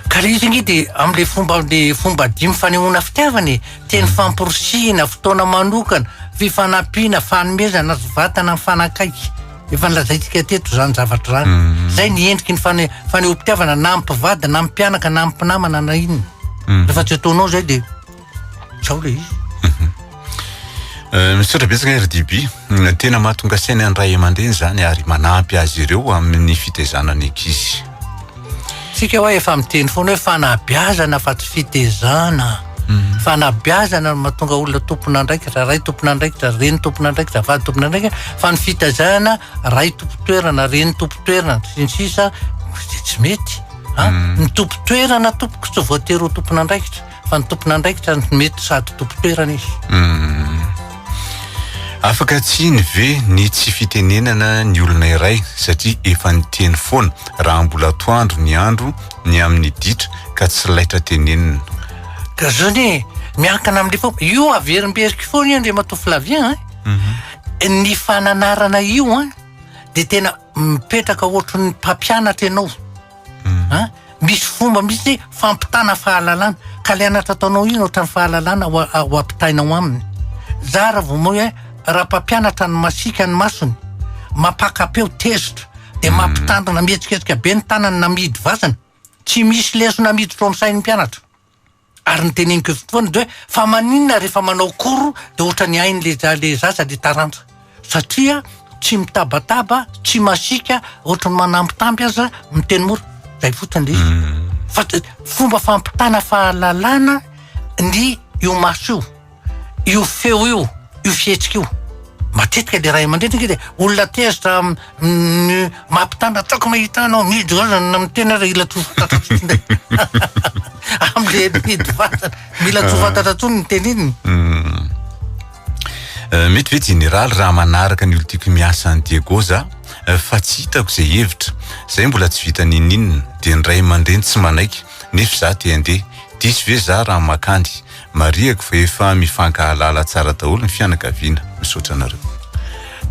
Ka le izy ange de am'le fomba le fomba dimy fanehoana fitiavana e, teny famporisihina, fotoana manokana, fifanampiana, fanomezana sy vatana mifanakaiky. Efa nolazaintsika teto izany zavatra izany. Zay ny endriky ny fane- fanehoam-pitiavana na amin'ny mpivady na amin'ny mpianaka na amin'ny mpinamana na inona. Rehefa tsy ataonao zay de Zao le izy. Eh, misaotra betsaka RDB. Tena mahatonga saina ny ray aman-dreny izany ary manampy azy ireo amin'ny fitaizana ny ankizy. Tsika hoa efa miteny foana hoe fanabeazana fa tsy fitaizana. Mhm. Fanabeazana no mahatonga olona tompon'andraikitra, ray tompon'andraikitra, reny tompon'andraikitra, vady tompon'andraikitra, fa ny fitaizana ray tompon-toerana, reny tompon-toerana, sy ny sisa tsy mety. Mhm. Ny tompon-toerana tompoko tsy voatery ho tompon'andraikitra. fa ny tompon'andraikitra no mety sady tompon-toerana izy. Hmm. Afaka tsiny ve ny tsy fitenenana ny olona iray satria efa niteny foana raha mbola atoandro ny andro ny amin'ny ditra ka tsy laitra tenenina? Ka zany e, miankina amin'le fomba, io averimberiko foana io Andriamatoa Flavien a, mhm. ny fananarana io an, de tena mipetraka ohatry ny mpampianatra ianao. An! Misy fomba mihitsy fampitana fahalalana, ka le anatra ataonao iny ohatran'ny fahalalana ho ho ampitainao aminy. Za raha vao moa hoe raha mpampianatra ny masiaka ny masony, mampaka-peo tezitra, de mampitandrina mihetsiketsika be ny tanany na mihidy vazana, tsy misy lesona miditra ao amin'ny sain'ny mpianatra. Ary ny teneniko eto foana de hoe fa maninona rehefa manao cours de ohatran'ny hainy le za- le zaza le taranja satria tsy mitabataba, tsy masiaka, ohatran'ny manambitamby aza miteny mora, zay fotsiny le izy. Fa fomba fampitana fahalalana ny io maso io. io feo io, io fihetsika io. Matetika le ray aman-dreny ange de olona tezitra mampitandrina, ataoko mahita anao mihidy vazana na miteny ary ila tsy ho fantatra intsony. Amle mihidy vazana, mila tsy ho fantatra intsony ny teneniny. Hmm. Eh, mety ve jeneraly raha manaraka ny olon-tiako miasa any Diego za eh, fa tsy hitako izay hevitra. Zay mbola tsy vita ninoninona dia ny ray aman-dreny tsy manaiky nefa za te handeha. Diso ve za raha makany? Marihako fa efa mifankahalala tsara daholo ny fianakaviana. Misaotra anareo.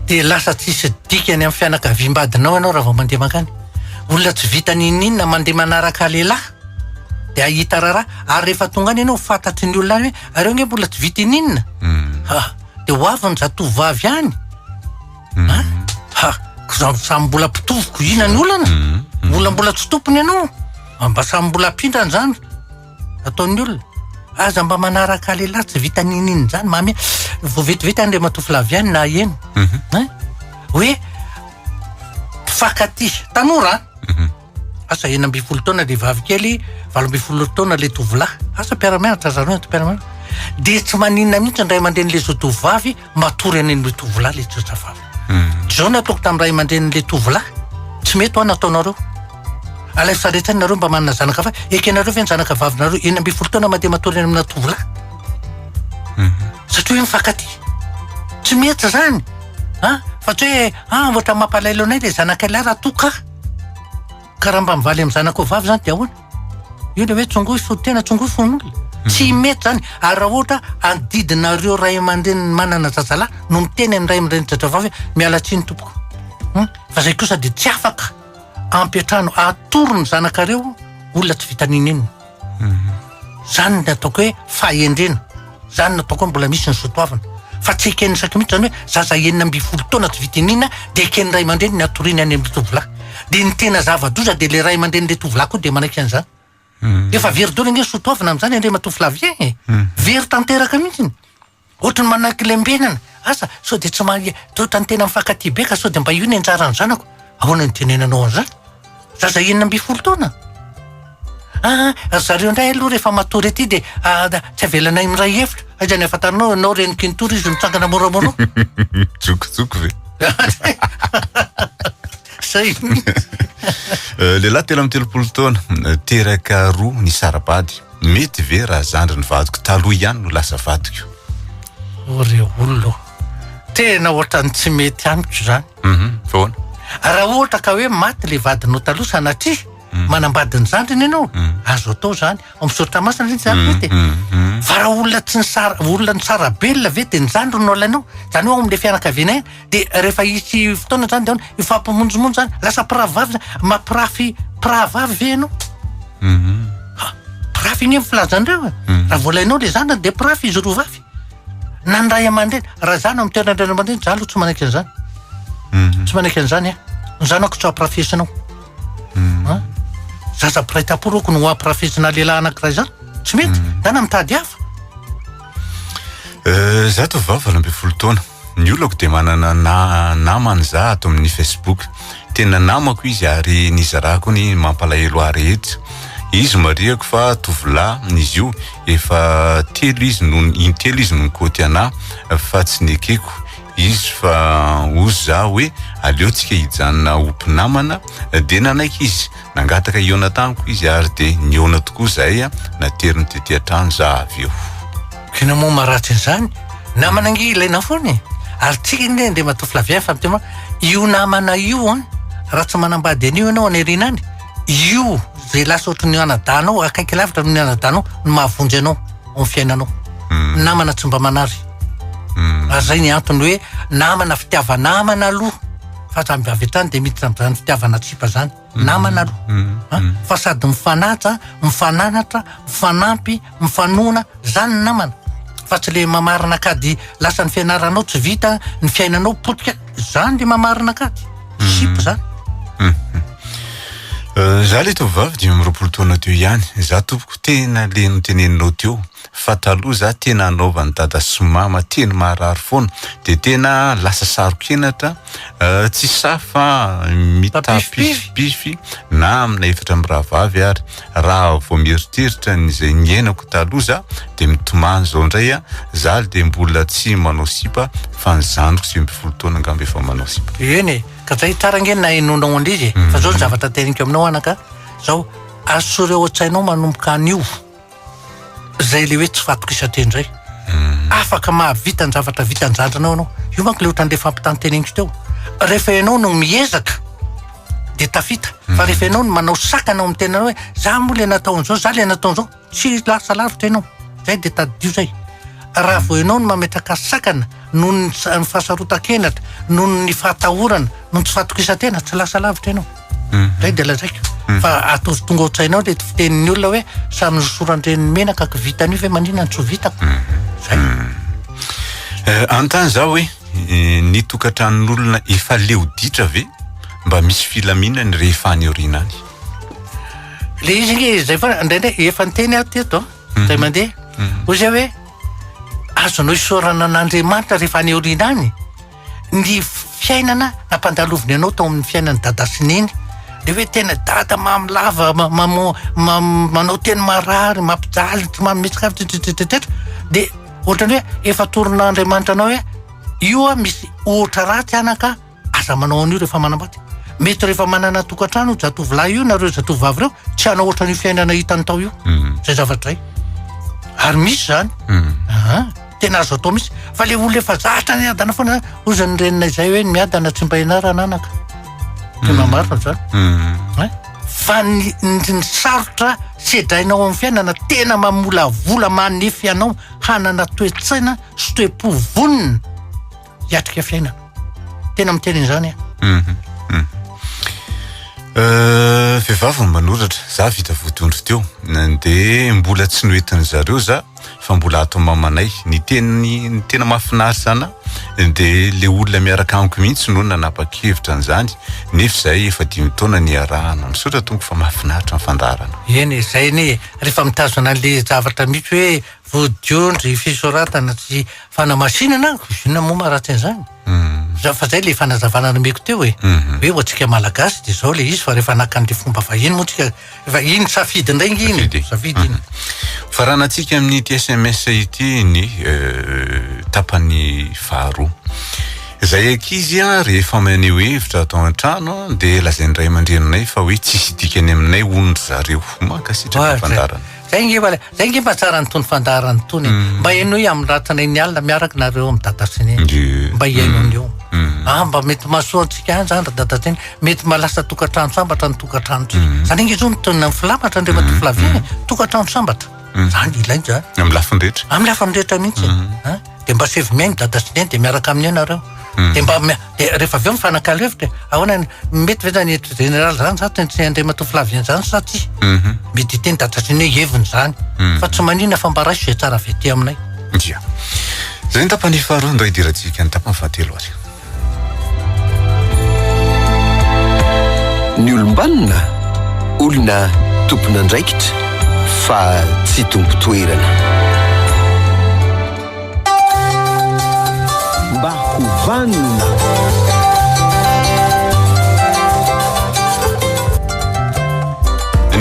Dia lasa tsisy dikany amin'ny fianakaviam-badinao ianao raha vao mandeha mankany. Olona tsy vita n'inon'inona mandeha manaraka lehilahy dia hahita raharaha ary rehefa tonga any ianao fantatry ny olona any hoe areo ange mbola tsy vita ininona. Ha, dia ho avy ny zatovovavy any. Ha? Ha, ko samy mbola mpitovy ko inona ny olana? Mbola mbola tsy tompony ianao. Mba samy mbola mpindrana izany. ataon'ny olona. Aza mba manaraka lehilahy tsy vita n'inon'inona izany mamy. Vao vetivety Andriamatoa Flavien naheno. Mhm. Hein? Hoe mpifankatia tanora an. Mhm. Asa 16 taona le vavy kely, 18 taona le tovolahy. Asa mpiara-mianatra zareo eto mpiara-mianatra. Dia tsy maninona mihitsy ny ray aman-drenin'le zatovovavy matory any amin'le tovolahy le zazavavy. Mhm. Zao no ataoko tamin'ny ray aman-drenin'le tovolahy. Tsy mety ho an ataonareo. Alaivo sary an-tsaina nareo mba manana zanaka vavy, ekenareo ve ny zanaka vavinareo 16 taona mandeha matory any amina tovolahy? Satria hoe mifankatia. Tsy mety zany. A fa tsy hoe ah ohatra mampalahelo anay le zanakay lahy raha toa ka. Ka raha mba mivaly amin'ny zanakao vavy zany de ahoana? Io le hoe tsongoy fo tena tsongoy fon'olona. Tsy mety zany. Ary raha ohatra adidinareo ray aman-dreny manana zazalahy no miteny amin'ny ray aman-dreny zazavavy hoe miala tsiny tompoko. Hum, fa zay kosa de tsy afaka. Ampiantrano atoro ny zanakareo olona tsy vita n'inon'inona. Zany ny ataoko hoe fahendrena. Zany no ataoko hoe mbola misy ny soatoavina. Fa tsy eken'ny saky mihitsy zany hoe zaza 16 taona tsy vita n'inona dia eken'ny ray aman-dreny ny hatoriany any amin'ny tovolahy. Dia ny tena zava-doza dia ilay ray aman-drenin'ilay tovolahy koa dia manaiky an'izany. Efa very daholo ange ny soatoavina amin'izany Andriamatoa Flavien e. Very tanteraka mihitsy. Ohatry ny manaiky lembenana. Asa sao dia tsy mahay toa ny tena mifankatia be ka sao dia mba io ny anjaran'ny zanako. Ahoana no itenenanao an'izany? Zaza 16 taona. Aa ry zareo indray aloha rehefa matory aty dia tsy avelanay miray efitra. Aiza ny ahafantaranao ianao reniky nitory izy mitsangana moramora ao. Jokojoko ve? Zay mihitsy. Lehilahy 33 taona, teraka roa nisara-bady. Mety ve raha zandrin'ny vadiko taloha ihany no lasa vadiko? O ry olona ô! Tena ohatran'ny tsy mety amiko izany. Fa ahoana? Raha ohatra ka hoe maty le vadinao taloha sanatria, manambady ny zandriny ianao, azo atao izany. Ao amin'ny soratra masina ve izany mety e? Fa raha olona tsy nisara, olona nisara-belona ve dia ny zandriny no alainao? Izany hoe ao amin'ilay fianakaviana ihany. Dia rehefa hisy fotoana izany dia ahoana? Hifampimonjimonjy izany, lasa mpirahavavy izany. Mampirafy mpirahavavy ve ianao? Ha, mpirafy anie ny filazan'ireo e. Raha vao alainao ilay zandriny dia mpirafy izy roa vavy. Na ny ray aman-dreny, raha izaho no amin'ny toeran'ny ray aman-dreny, izaho aloha tsy manaiky an'izany. Tsy manaiky an'izany aho. Ny zanako tsy ho ampirafesinao. Ha? Zaza mpiray tampo roko no ho ampirafesina lehilahy anankiray izany. Tsy mety. Ndana mitady hafa. Izaho tovovavy 18 taona. Ny olako dia manana na namana za ato amin'ny Facebook. Tena namako izy ary nizarako ny mampalahelo ahy rehetra. Izy marihako fa tovolahy izy io, efa telo izy no intelo izy no nikaoty anah fa tsy nekeko izy fa hozy za hoe aleo tsika hijanona ho mpinamana dia nanaiky izy. Nangataka hihaona tamiko izy ary dia nihaona tokoa zahay, nateriny tety an-trano za avy eo. K'inona moa maharatsy an'izany? Namana ange ilaina foana e! Ary tsika ange Andriamatoa Flavien fa miteny io namana io an, raha tsy manambady an'io ianao any aoriana any, io izay lasa ohatry ny anadahinao, akaiky lavitra noho ny anadahinao no mahavonjy anao ao amin'ny fiainanao. Namana tsy mba manary. Ary izay ny antony hoe namana fitiava-namana aloha fa aza avy hatrany dia miditra amin'izany fitiavana tsipa izany. Namana aloha. An, fa sady mifanaja, mifananatra, mifanampy, mifanohana, zany ny namana. Fa tsy le mamarina kady lasa ny fianaranao tsy vita, ny fiainanao potika, zany le mamarina kady. Sipa zany. Za le tovovavy 25 taona teo ihany, za tompoko tena le noteneninao teo fa taloha za tena anaovan'i dada sy mama teny maharary foana de tena lasa saro-kenatra tsy sahy fa mitapifipify na amina efatra mirahavavy ary raha vao mieritreritra an'izay niainako taloha za de mitomany zao indray a za de mbola tsy manao sipa fa ny zandriko 19 taona angamba efa manao sipa. Eny e, ka zay tsara ange ny nahenoanao an'izy e, fa zao ny zavatra teneniko aminao anaka, zao asory ao an-tsainao manomboka anio zay le hoe tsy fahatokisan-tena indray. Afaka mahavita ny zavatra vitan-jandrinao ianao. Io manko le ohatran'le fampitanteneniko teo. Rehefa ianao no miezaka de tafita. Fa rehefa ianao no manao sakana ao amin'ny tenanao hoe za moa le natao an'izao, za le natao an'izao, tsy lasa lavitra ianao. Zay de tadidio zay. Raha vao ianao no mametraka sakana noho ny fahasarotan-kenatra, noho ny fahatahorana, noho ny tsy fahatokisan-tena, tsy lasa lavitra ianao. Zay de lazaiko. Fa ataovy tonga ao an-tsainao le fitenin'ny olona hoe samy nosoran-dreniny menaka ka vitan'io ve maninona no tsy ho vitako. Zay. Anontany za hoe ny tokantranon'olona efa leo ditra ve mba misy filaminany rehefa any aoriana any? Le izy nge zay foana indraindray efa niteny aho teto an, zay mandeha. Hoy zay hoe azonao isaorana an'Andriamanitra rehefa any aoriana any ny fiainana nampandaloviny anao tao amin'ny fiainan'i dada sy neny. Le hoe tena dada mamy lava, manao teny marary, mampijaly, tsy manome sakafo, tetetetetetra. De ohatran'ny hoe efa atoron'Andriamanitra anao hoe io a misy ohatra ratsy anaka, aza manao an'io rehefa manambady. Mety rehefa manana tokantrano io zatovolahy io na ireo zatovovavy ireo, tsy hanao ohatran'io fiainana hitany tao io. Zay zavatra zay. Ary misy zany. Aha. Tena azo atao mihitsy. Fa le olona efa zatra niadana foana zany, hoy ny reninay zay hoe ny miadana tsy mba ianarana anaka. Tena marina zany. Hein? Fa ny, ny, ny sarotra sedrainao amin'ny fiainana tena mamolavola manefy anao hanana toe-tsaina sy toe-po vonona hiatrika fiainana. Tena miteny an'izany aho. Vehivavy no manoratra, za vita vodiondry teo, de mbola tsy noentin'ny zareo za fa mbola ato mamanay. Ny teny, ny tena mahafinaritra ana de le olona miaraka amiko mihitsy no nanapa-kevitra an'izany, nefa izay efa 5 taona niarahana. Misaotra tompoko fa mahafinaritra ny fandaharana. Eny e, zay anie e, rehefa mitazona an'le zavatra mihitsy hoe. Vodiondry, fisoratana sy fanamasinana, inona moa maharatsy an'izany? Za- Fa zay le fanazavana nomeko teo e. Hoe ho antsika Malagasy dia zao le izy fa rehefa naka an'le fomba vahiny moa tsika, efa iny safidy indray nge iny e. Safidy. Safidy iny. Faranantsika amin'ity sms ity ny tapany faharoa. Izay ankizy rehefa maneho hevitra ato an-trano dia lazain'ny ray aman-dreninay fa hoe tsisy dikany aminay hono ry zareo. Mankasitraka ny fandaharana. Zay nge mba zay nge mba tsara an'itony fandaharana itony e. Mba henoy amin'ny ratsinainy alina miaraka nareo amin'ny dada sy neny. Mba hihaino an'io. Ah mba mety mahasoa antsika ihany zany ry dada sy neny. Mety mba lasa tokantrano sambatra ny tokantranontsika. Zany nge zao no tena filamatra Andriamatoa Flavien e. Tokantrano sambatra. Zany ilaina zany. Amin'ny lafiny rehetra. Amin'ny lafiny rehetra mihitsy. An? Dia mba asaivo mihaino dada sy neny dia miaraka aminy eo nareo. Dia mba mia- dia rehefa avy eo mifanakalo hevitra e. Ahoana ny mety ve zany hevitra général zany sa tsy Andriamatoa Flavien zany sa tsia? Mety hiteny dada sy neny hoe heviny zany. Fa tsy maninona fa mba raiso izay tsara avy aty aminay. Dia. Izay ny tapany faharoa, ndao hidirantsika ny tapany fahatelo ary. Ny olom-banona, olona tompon'andraikitra fa tsy tompon-toerana. Mba ho vanona.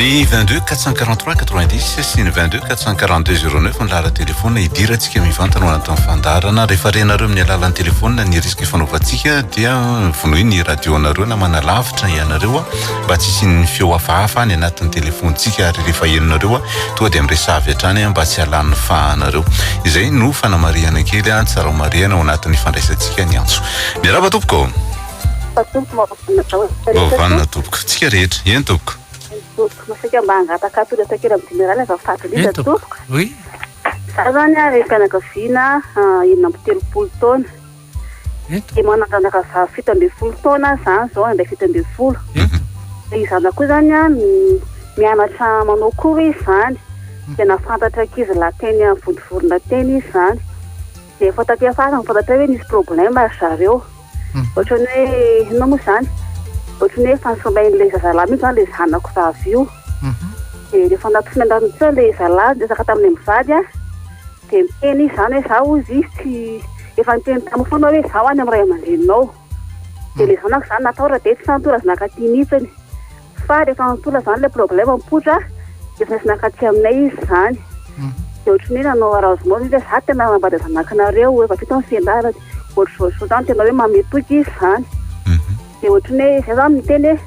Ny 22 443 90 sy ny 22 442 09 ny laharan-telefaonina hidirantsika mivantana ao anatin'ny fandaharana. Rehefa renareo amin'ny alalan'ny telefaonina ny risque ifanaovantsika dia vonoy ny radio-nareo na manalavitra ianareo mba tsy hisian'ny feo hafahafa any anatin'ny telefaonintsika ary rehefa henonareo tonga dia miresaha avy hatrany mba tsy halan'ny fahanareo. Izay no fanamarihana kely tsara ho marihana ao anatin'ny fandraisantsika ny antso. Miarahaba tompoko. Mba tompoko. Tsika rehetra. Eny tompoko. Tompoko, saika mba hangataka tolotra kely amin'ny jeneraly azafady indrindra Eny tompoko. tompoko. Oui. Za zany a renim-pianakaviana 36 taona. Ento. Dia manan-janaka vavy 17 taona zany zao, handray 17. Ento. Dia zanako koa zany a mianatra manao cours izy zany. Dia nahafantatra ankizy lahy teny amin'ny Vontovorona teny izy zany. Dia efa taty afara no fantatra hoe nisy problème ry zareo. Ohatran'ny hoe inona moa izany? Ohatran'ny hoe efa nisombain'ilay zazalahy mihitsy izany ilay zanako vavy io. Dia rehefa natosina teo ilay zazalahy niresaka taminay mivady an, dia niteny izy izany hoe izaho hozy izy tsy efa niteny tamiko foana hoe izaho any amin'ny ray aman-dreninao. Dia ilay zanako izany natahotra dia tsy natory azy nankaty mihitsiny. Fa rehefa nitola izany ilay problème mipoitra dia efa nisy nankaty aminay izy izany. Dia ohatran'ny hoe nanao arrangement izy hoe za tena hanambady zanakinareo, efa vita ny fianarany. Ohatr'izao izao izany tena hoe manome toky izy izany. Dia ohatran'ny hoe izay izany miteny hoe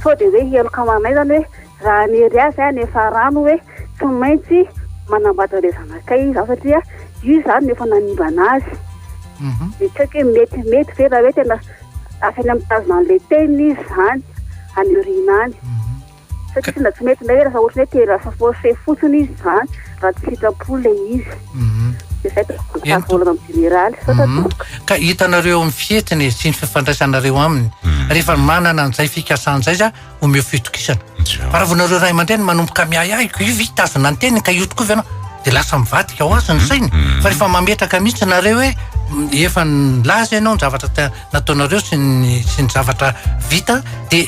sao dia hoe heloka ho anay izany hoe raha hanery azy aho hanefa rano hoe tsy maintsy manambady an'ilay zanakay izy izany satria io izany no efa nanimba an'azy. Dia tsy haiko hoe mety mety ve raha hoe tena asaina mitazona an'ilay teniny izy izany any aoriana any. Satria tena tsy mety indray hoe lasa ohatran'ny hoe te lasa forcé fotsiny izy izany raha tsy sitrapo ilay izy. Dia izay tokony Eny voalohany amin'ny jeneraly. Saotra tompoko. Ka hitanareo amin'ny fihetsiny sy ny fifandraisanareo aminy. Rehefa manana an'izay fikasana izay izy, omeo fitokisana. Fa raha vao nareo ray aman-dreny manomboka miahiahy, ko io vitazona ny teniny ka io tokoa ve ianao, dia lasa mivadika ho azy ny sainy. Fa rehefa mametraka mihitsy nareo hoe efa nilaza ianao ny zavatra nataonareo sy ny sy ny zavatra vita, dia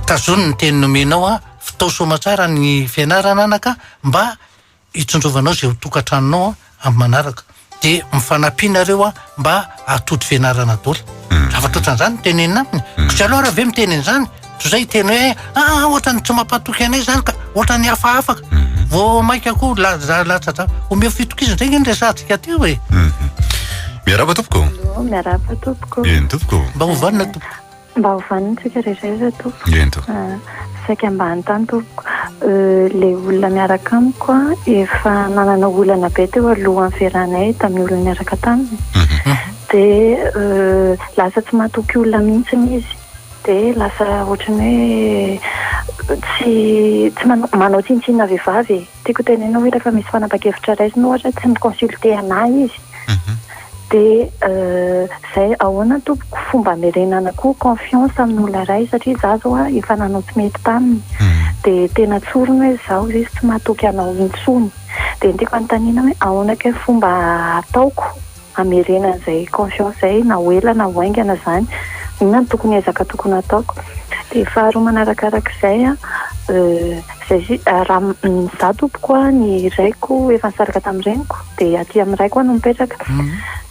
tazony ny teny nomenao an, fitao soamatsara ny fianarana anaka mba hitsonjovanao izay ho tokantranonao amin'ny manaraka. Dia mifanampia nareo mba hahatody fianarana daholo. Zavatra ohatran'izany no tenenina aminy. Ko tsy aleo ary ve miteny an'izany? Toy izay hiteny hoe ah ohatran'ny tsy mampatoky anay izany ka, ohatran'ny hafahafa ka. Vao mainka koa latsa-dra. Omeo fitokisana, izay ange no resahantsika teo e. Miarahaba tompoko. Allô, miarahaba tompoko. Eny tompoko. Mba ho vanona tompoko. Mba ho vanona tsika rehetra rehetra tompoko. Eny tompoko. Saika mba hanontany tompoko. Ilay olona miaraka amiko efa nanana olana be teo alohan'ny fiarahanay tamin'ny olona niaraka taminy. Dia lasa tsy matoky olona mihitsy izy. Dia lasa ohatran'ny hoe tsy tsy manao manao tsinontsinona vehivavy e. Tiako tenenina hoe rehefa misy fanapahan-kevitra raisina ohatra tsy mi-consulter anah izy. Dia zay ahoana tompoko fomba hamerenana koa confiance amin'olona iray satria za zao a efa nanao tsy mety taminy dia tena tsoriny hoe zaho izy tsy mahatoky anao intsony dia ny tiako anontaniana hoe ahoana kay fomba ataoko hamerenana izay confiance izay na ho ela na ho haingana izany inona no tokony ezaka tokony hataoko dia faharoa manarakarak'izay a. Zay raha za tompoko a, ny raiko efa nisaraka tamin'ny reniko dia aty amin'ny raiko aho no mipetraka.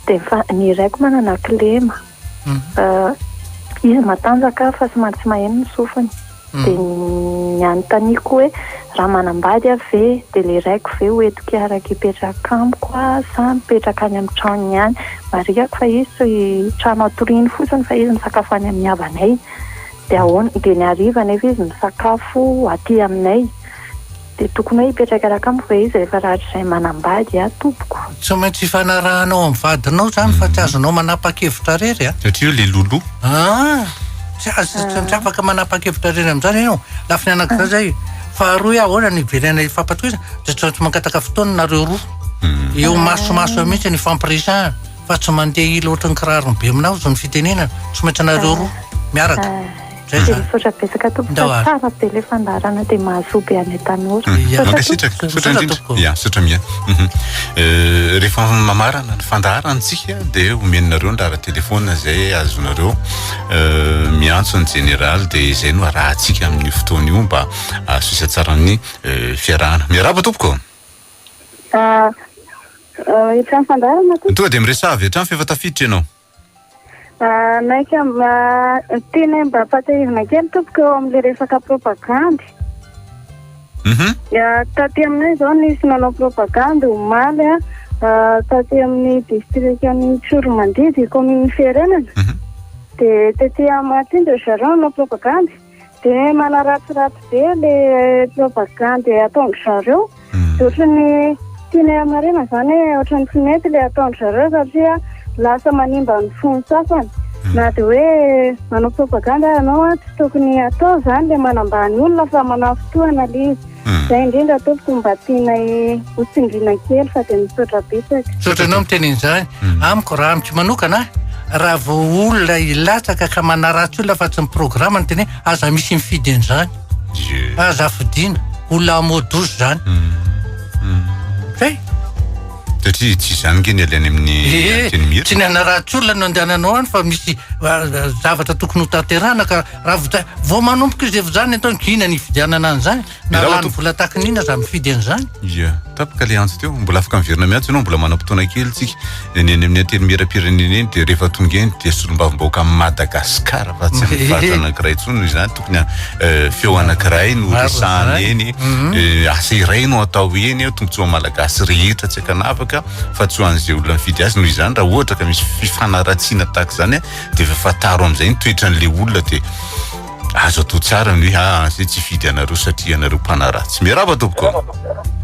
Dia fa ny raiko manana kilema. Izy matanjaka fa somary tsy maheno ny sofiny. Dia ny anontaniako hoe raha manambady aho ve dia ilay raiko ve ho entiko hiaraka hipetraka amiko sa mipetraka any amin'ny tranony ihany. Marihako fa izy trano atoriany fotsiny fa izy misakafo any amin'ny havanay. Dia ahoana, dia ny hariva anefa izy misakafo aty aminay. Dia tokony hoe hipetraka hiaraka amiko ve izy rehefa rahatrizay manambady aho tompoko? Tsy maintsy ifanarahanao amin'ny vadinao izany fa tsy azonao manapa-kevitra irery a! Satria io le loloha. Ah! Tsy azo, tsy afaka manapa-kevitra irery amin'izany ianao. Lafiny anankiray izay. Faharoa hoe ahoana no hiverenana hifampatokiana, dia tsy maintsy mangataka fotoana nareo roa. Eo masomaso eo mihitsy ny ifampiresahana. Fa tsy mandeha ila ohatran'ny kirarony be aminao zao ny fitenenana, tsy maintsy nareo roa miaraka. Zay zany. Misaotra betsaka tompoko fa tsara be le fandaharana dia mahasoa be anay tanora. Mankasitraka, misaotra indrindra. Ya, misaotra Mia. Rehefa mamarana ny fandaharana tsika dia omenareo ny laharan-telefona izay azonareo miantso ny jeneraly dia izay no arahantsika amin'io fotoana io mba hahasosa tsara ny fiarahana. Miarahaba tompoko. Efitrano fandaharana tompoko. Tonga dia miresaha avy hatrany fa efa tafiditra ianao. Naika mba tianay mba ampatsiahivina kely tompoko eo amin'ilay resaka propagandy. Taty aminay izao nisy nanao propagandy omaly taty amin'ny distrikan'i Tsiromandidy, kaominin'i Fiherenana. Dia tety Mahatsinjo ry zareo nanao propagandy. Dia manaratsiratsy be le propagandy ataon-dry zareo. Dia ohatran'ny tianay hamarina izany hoe ohatran'ny tsy mety le ataon-dry zareo satria lasa manimba ny fon'ny sasany. Na dia hoe manao propagandy ary ianao an, tsy tokony atao izany le manambany olona fa manafintohina le izy. Izay indrindra tompoko mba tianay ho tsindriana kely fa dia misaotra betsaka. Misaotra anao miteny an'izany. Amiko raha amiko manokana raha vao olona hilatsaka ka manaratsy olona fa tsy ny programa no tena hoe aza misy mifidy an'izany. Aza fidiana. Olona hamoa-doza izany. Zay. Satria tsy izany nge ny alainy amin'ny Antenimiera. Tsy ny hanaratsy olona no andehananao any fa misy zavatra tokony ho tanterahana ka Raha vita, vao manomboka izy efa izany ataony inona ny hifidianana an'izany? Na Miarahaba lany tompoko. vola tahaka ny inona aza mifidy an'izany? Ia, tapaka ilay antso teo. Mbola afaka miverina miantso ianao, mbola manam-potoana kely tsika. Ny eny amin'ny Antenimierampirenena eny dia rehefa tonga eny dia solombavambahoaka amin'i Madagasikara fa tsy amin'ny faritra anankiray intsony noho izany tokony eh, feo anankiray no Marina resahana izany. eny. Eh, asa iray no atao eny, tombontsoa malagasy rehetra tsy ankanavaka fa tsy ho an'izay olona mifidy azy. Noho izany raha ohatra ka misy fifanaratsiana tahaka izany dia efa fantaro amin'izay ny toetran'ilay olona dia azo atao tsara ny hoe ah zay tsy hifidy anareo satria ianareo mpanaratsy. Miarahaba tompoko.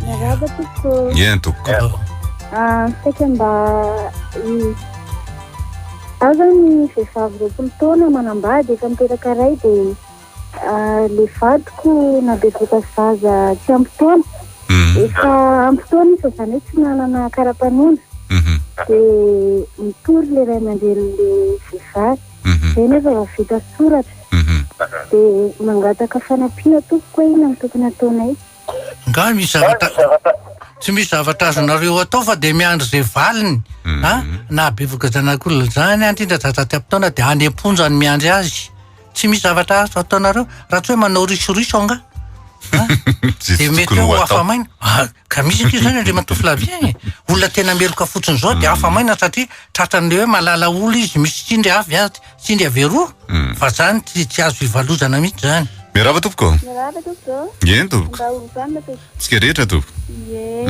Miarahaba tompoko. Eny tompoko. Ah, saika mba aho zany vehivavy 20 taona manambady efa niteraka ray dia ah, le vadiko nabevoka zaza tsy ampy taona. Efa ampy taona izy fa zany hoe tsy nanana kara-panondro. Dia mitory le ray aman-drenin'le vehivavy. Zay nefa vao vita soratra. Dia mangataka fanampiana tompoko hoe inona no tokony ataonay. Nga misy zavatra tsy misy zavatra azonareo atao fa dia miandry izay valiny a na bevoka zanak'olona zany indrindra zaza tsy ampy taona dia any am-ponja no miandry azy. Tsy misy zavatra azo ataonareo raha tsy hoe manao risoriso angaha. Izay Dia tsy mety tokony hoe ho ho atao. afa-maina. Ah, ka misy ange izany Andriamatoa Flavien e. Olona tena meloka fotsiny izao dia afa-maina satria tratran'ilay hoe malala olona izy, misy tsindry avy atsy, tsindry avy eroa. Fa izany tsy tsy azo ivalozana mihitsy izany. Miarahaba tompoko. Miarahaba tompoko. Eny tompoko. Mba ho vanona tompoko. Tsika rehetra tompoko. Ie.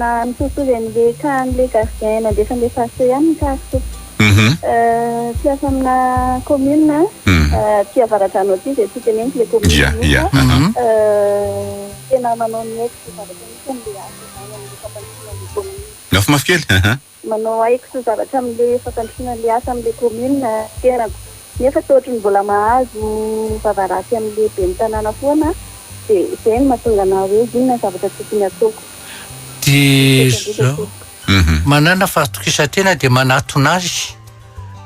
Na mitovitovy an'ilay cas-n'ilay gardien nandefa an'ilay sary teo ihany ny cas-ko tompoko. Mpiasa amina commune aty Avaradrano aty izay tsy teneniko ilay commune Ia, ia. Tena manao ny aiko sy zavatra mihitsy amin'ilay asa izany amin'ilay fampandrosoana an'ilay commune. Mafimafy kely. Manao aiko sy zavatra amin'ilay fampandrosoana an'ilay asa amin'ilay commune tenako. Nefa toa ohatran'ny mbola mahazo vava ratsy amin'ilay ben'ny tanàna foana dia izay no mahatonga anah hoe inona ny zavatra tokony hataoko. Dia izao. Manana fahatokisan-tena dia manatona azy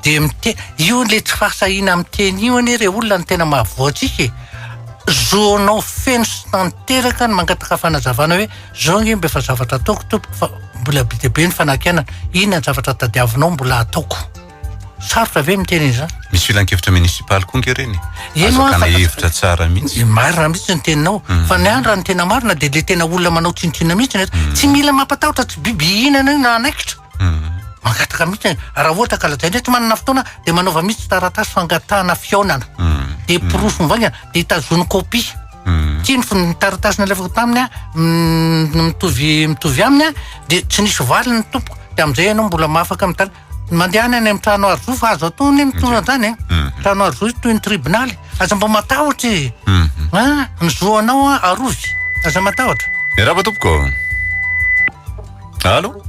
dia mite io le tsy fahasahiana miteny io anie re olona no tena mahavoa antsika e. Zonao feno sy tanteraka ny mangataka fanazavana hoe zao ange mba efa zavatra ataoko tompoko fa mbola be dia be ny fanakianana, inona ny zavatra tadiavinao mbola ataoko. Sarotra ve miteny an'izany? Misy filankevitra municipaly koa nge ireny. Eny Azo hoa, akana fa- hevitra tsara mihitsy. Marina mihitsy ny teninao. Fa ny ahy raha ny tena marina dia le tena olona manao tsinontsinona mihitsy ny eto. Tsy mila mampatahotra, tsy biby hihinana io na hanaikitra. Mangataka mihitsy. Raha ohatra ka lazaina hoe tsy manana fotoana dia manaova mihitsy taratasy fangatahana fihaonana. Dia porofo mivaingana, dia tazony kopia. Ty ny ny taratasy nalefako taminy a, mitovy mitovy aminy a, dia tsy nisy valiny tompoko. Dia amin'izay ianao mbola mahafaka mitady. Mandehana any amin'ny trano aro zo fa azo atao ny mitondra an'izany e. Trano aro zo toy ny tribonaly. Aza mba matahotra e. Ah, ny zo anao a, arovy. Aza matahotra. Miarahaba tompoko. Allo?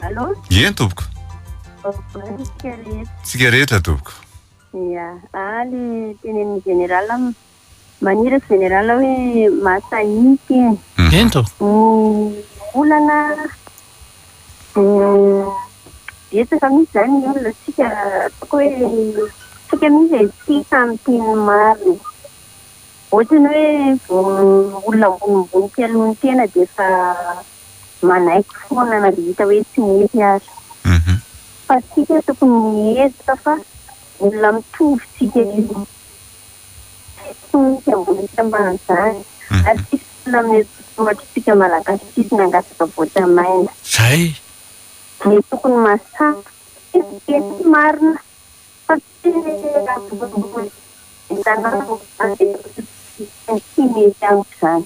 Allo? Eny tompoko. Tsika rehetra. Tsika rehetra tompoko. Ya, ah le tenenin'ny général maniraka général hoe mahasahy miteny. Eny tompoko. Ny olana dia betsaka mihitsy izany ny olona tsika ataoko hoe tsika mihitsy e tsy sahy miteny ny marina. Ohatran'ny hoe vao olona ambonimbony kely noho ny tena dia efa manaiky foana na dia hita hoe tsy mety aza. Fa tsika tokony miezaka fa olona mitovy tsika io. Tsy misy ambony sy ambany izany. Ary tsisy olona amin'ny ohatr'tsika Malagasy tsisy nangataka voatra maina. Zay. Dia tokony mahasahy miteny ny marina fa tsy ambonimbony tsy mety amiko izany.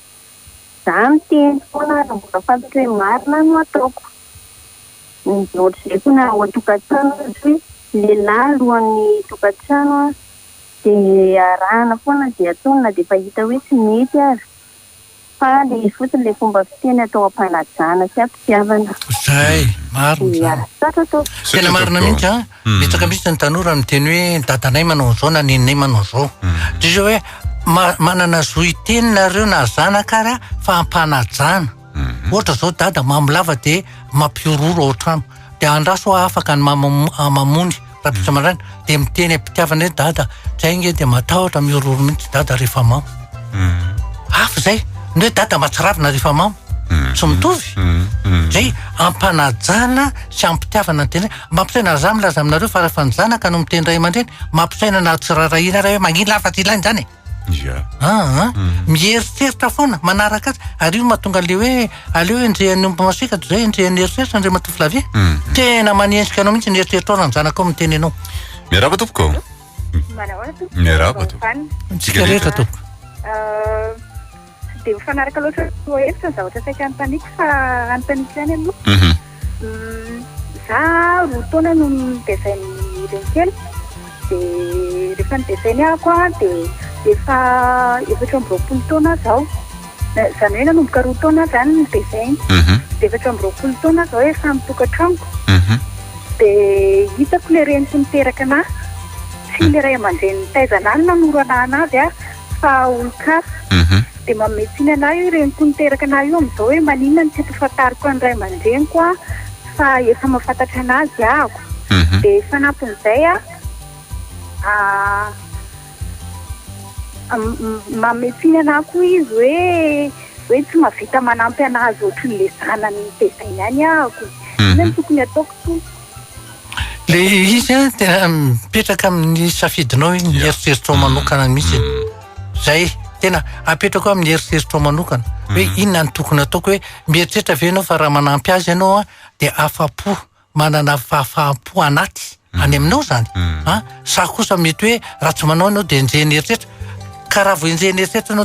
Za miteny foana ary mbola fantatro hoe marina no ataoko. Dia ohatr'izay koa na ao an-tokantrano ohatra hoe lehilahy alohan'ny tokantrano dia arahana foana izay ataony na dia efa hita hoe tsy mety aza. Fa le izy fotsiny le fomba fiteny atao am-panajana sy am-pitiavana. Zay, marina Ia, zany. misaotra tompoko. Tena marina mihitsy an, betsaka mihitsy ny tanora miteny hoe ny dadanay manao an'izao na neninay manao an'izao. Dia izao hoe ma- manana zo hiteny nareo na zanaka ary fa am-panajana. Ohatra izao dada mamo lava dia mampihorohoro ao an-trano. Dia andraso aho afaka ny mamo- mamony rahampitso maraina. Dia miteny am-pitiavana hoe dada, zay nge dia matahotra mihorohoro mihitsy dada rehefa mamo. Hafa izay. Ny hoe dada mahatsiravina rehefa mamo. Tsy mitovy. Zay ampanajana sy ampitiavana ny tena. Mampisaina za milaza aminareo fa rehefa ny zanaka no miteny ray aman-dreny, mampisaina na tsy rarahina raha hoe magnino afa tsy ilaina izany e. Ya. Ah, ah. Mieritreritra foana, manaraka azy. Ary io mahatonga an'le hoe aleo enjehan'ny omby masiaka toy izay enjehan'ny eritreritra Andriamatoa Flavien. Tena manenjika anao mihitsy ny eritreritrao raha ny zanakao miteny anao. Miarahaba tompoko. Manahoana tompoko? Miarahaba tompoko. Tsika rehetra tompoko. Tsy dia mifanaraka loatra lohahevitra ny zavatra saika anontaniako fa anontaniako ihany aloha. Za roa taona no nitezain'ny renikely dia rehefa nitezainy ahako an dia efa 24 taona aho izao. Izany hoe nanomboka roa taona aho izany nitezainy. Dia 24 taona aho izao efa mitokantranoko. Dia hitako ilay reniko niteraka anahy sy ilay ray aman-dreny nitaiza anahy no nanoro anahy anazy aho fa olon-kafa. Dia manome tsiny anahy io reniko niteraka anahy io amin'izao hoe maninona no tsy ampifantariko an'ny ray aman-dreniko aho fa efa mahafantatra anazy ahako. Dia fanampin'izay aho, manome tsiny anahy koa izy hoe hoe tsy mahavita manampy anazy ohatran'ilay zanany nitezainy ihany ahako. Inona no tokony ataoko tompoko? Le izy an, tena mipetraka amin'ny safidinao iny, ny eritreritrao manokana mihitsy. Zay, tena apetrako amin'ny eritreritrao manokana. Hoe inona no tokony ataoko hoe mieritreritra ve ianao fa raha manampy azy ianao an, dia afa-po, manana fahafaham-po anaty any aminao zany. An, sa kosa mety hoe raha tsy manao ianao dia enjehin'ny eritreritra. Ka raha vao enjehin'ny eritreritra ianao.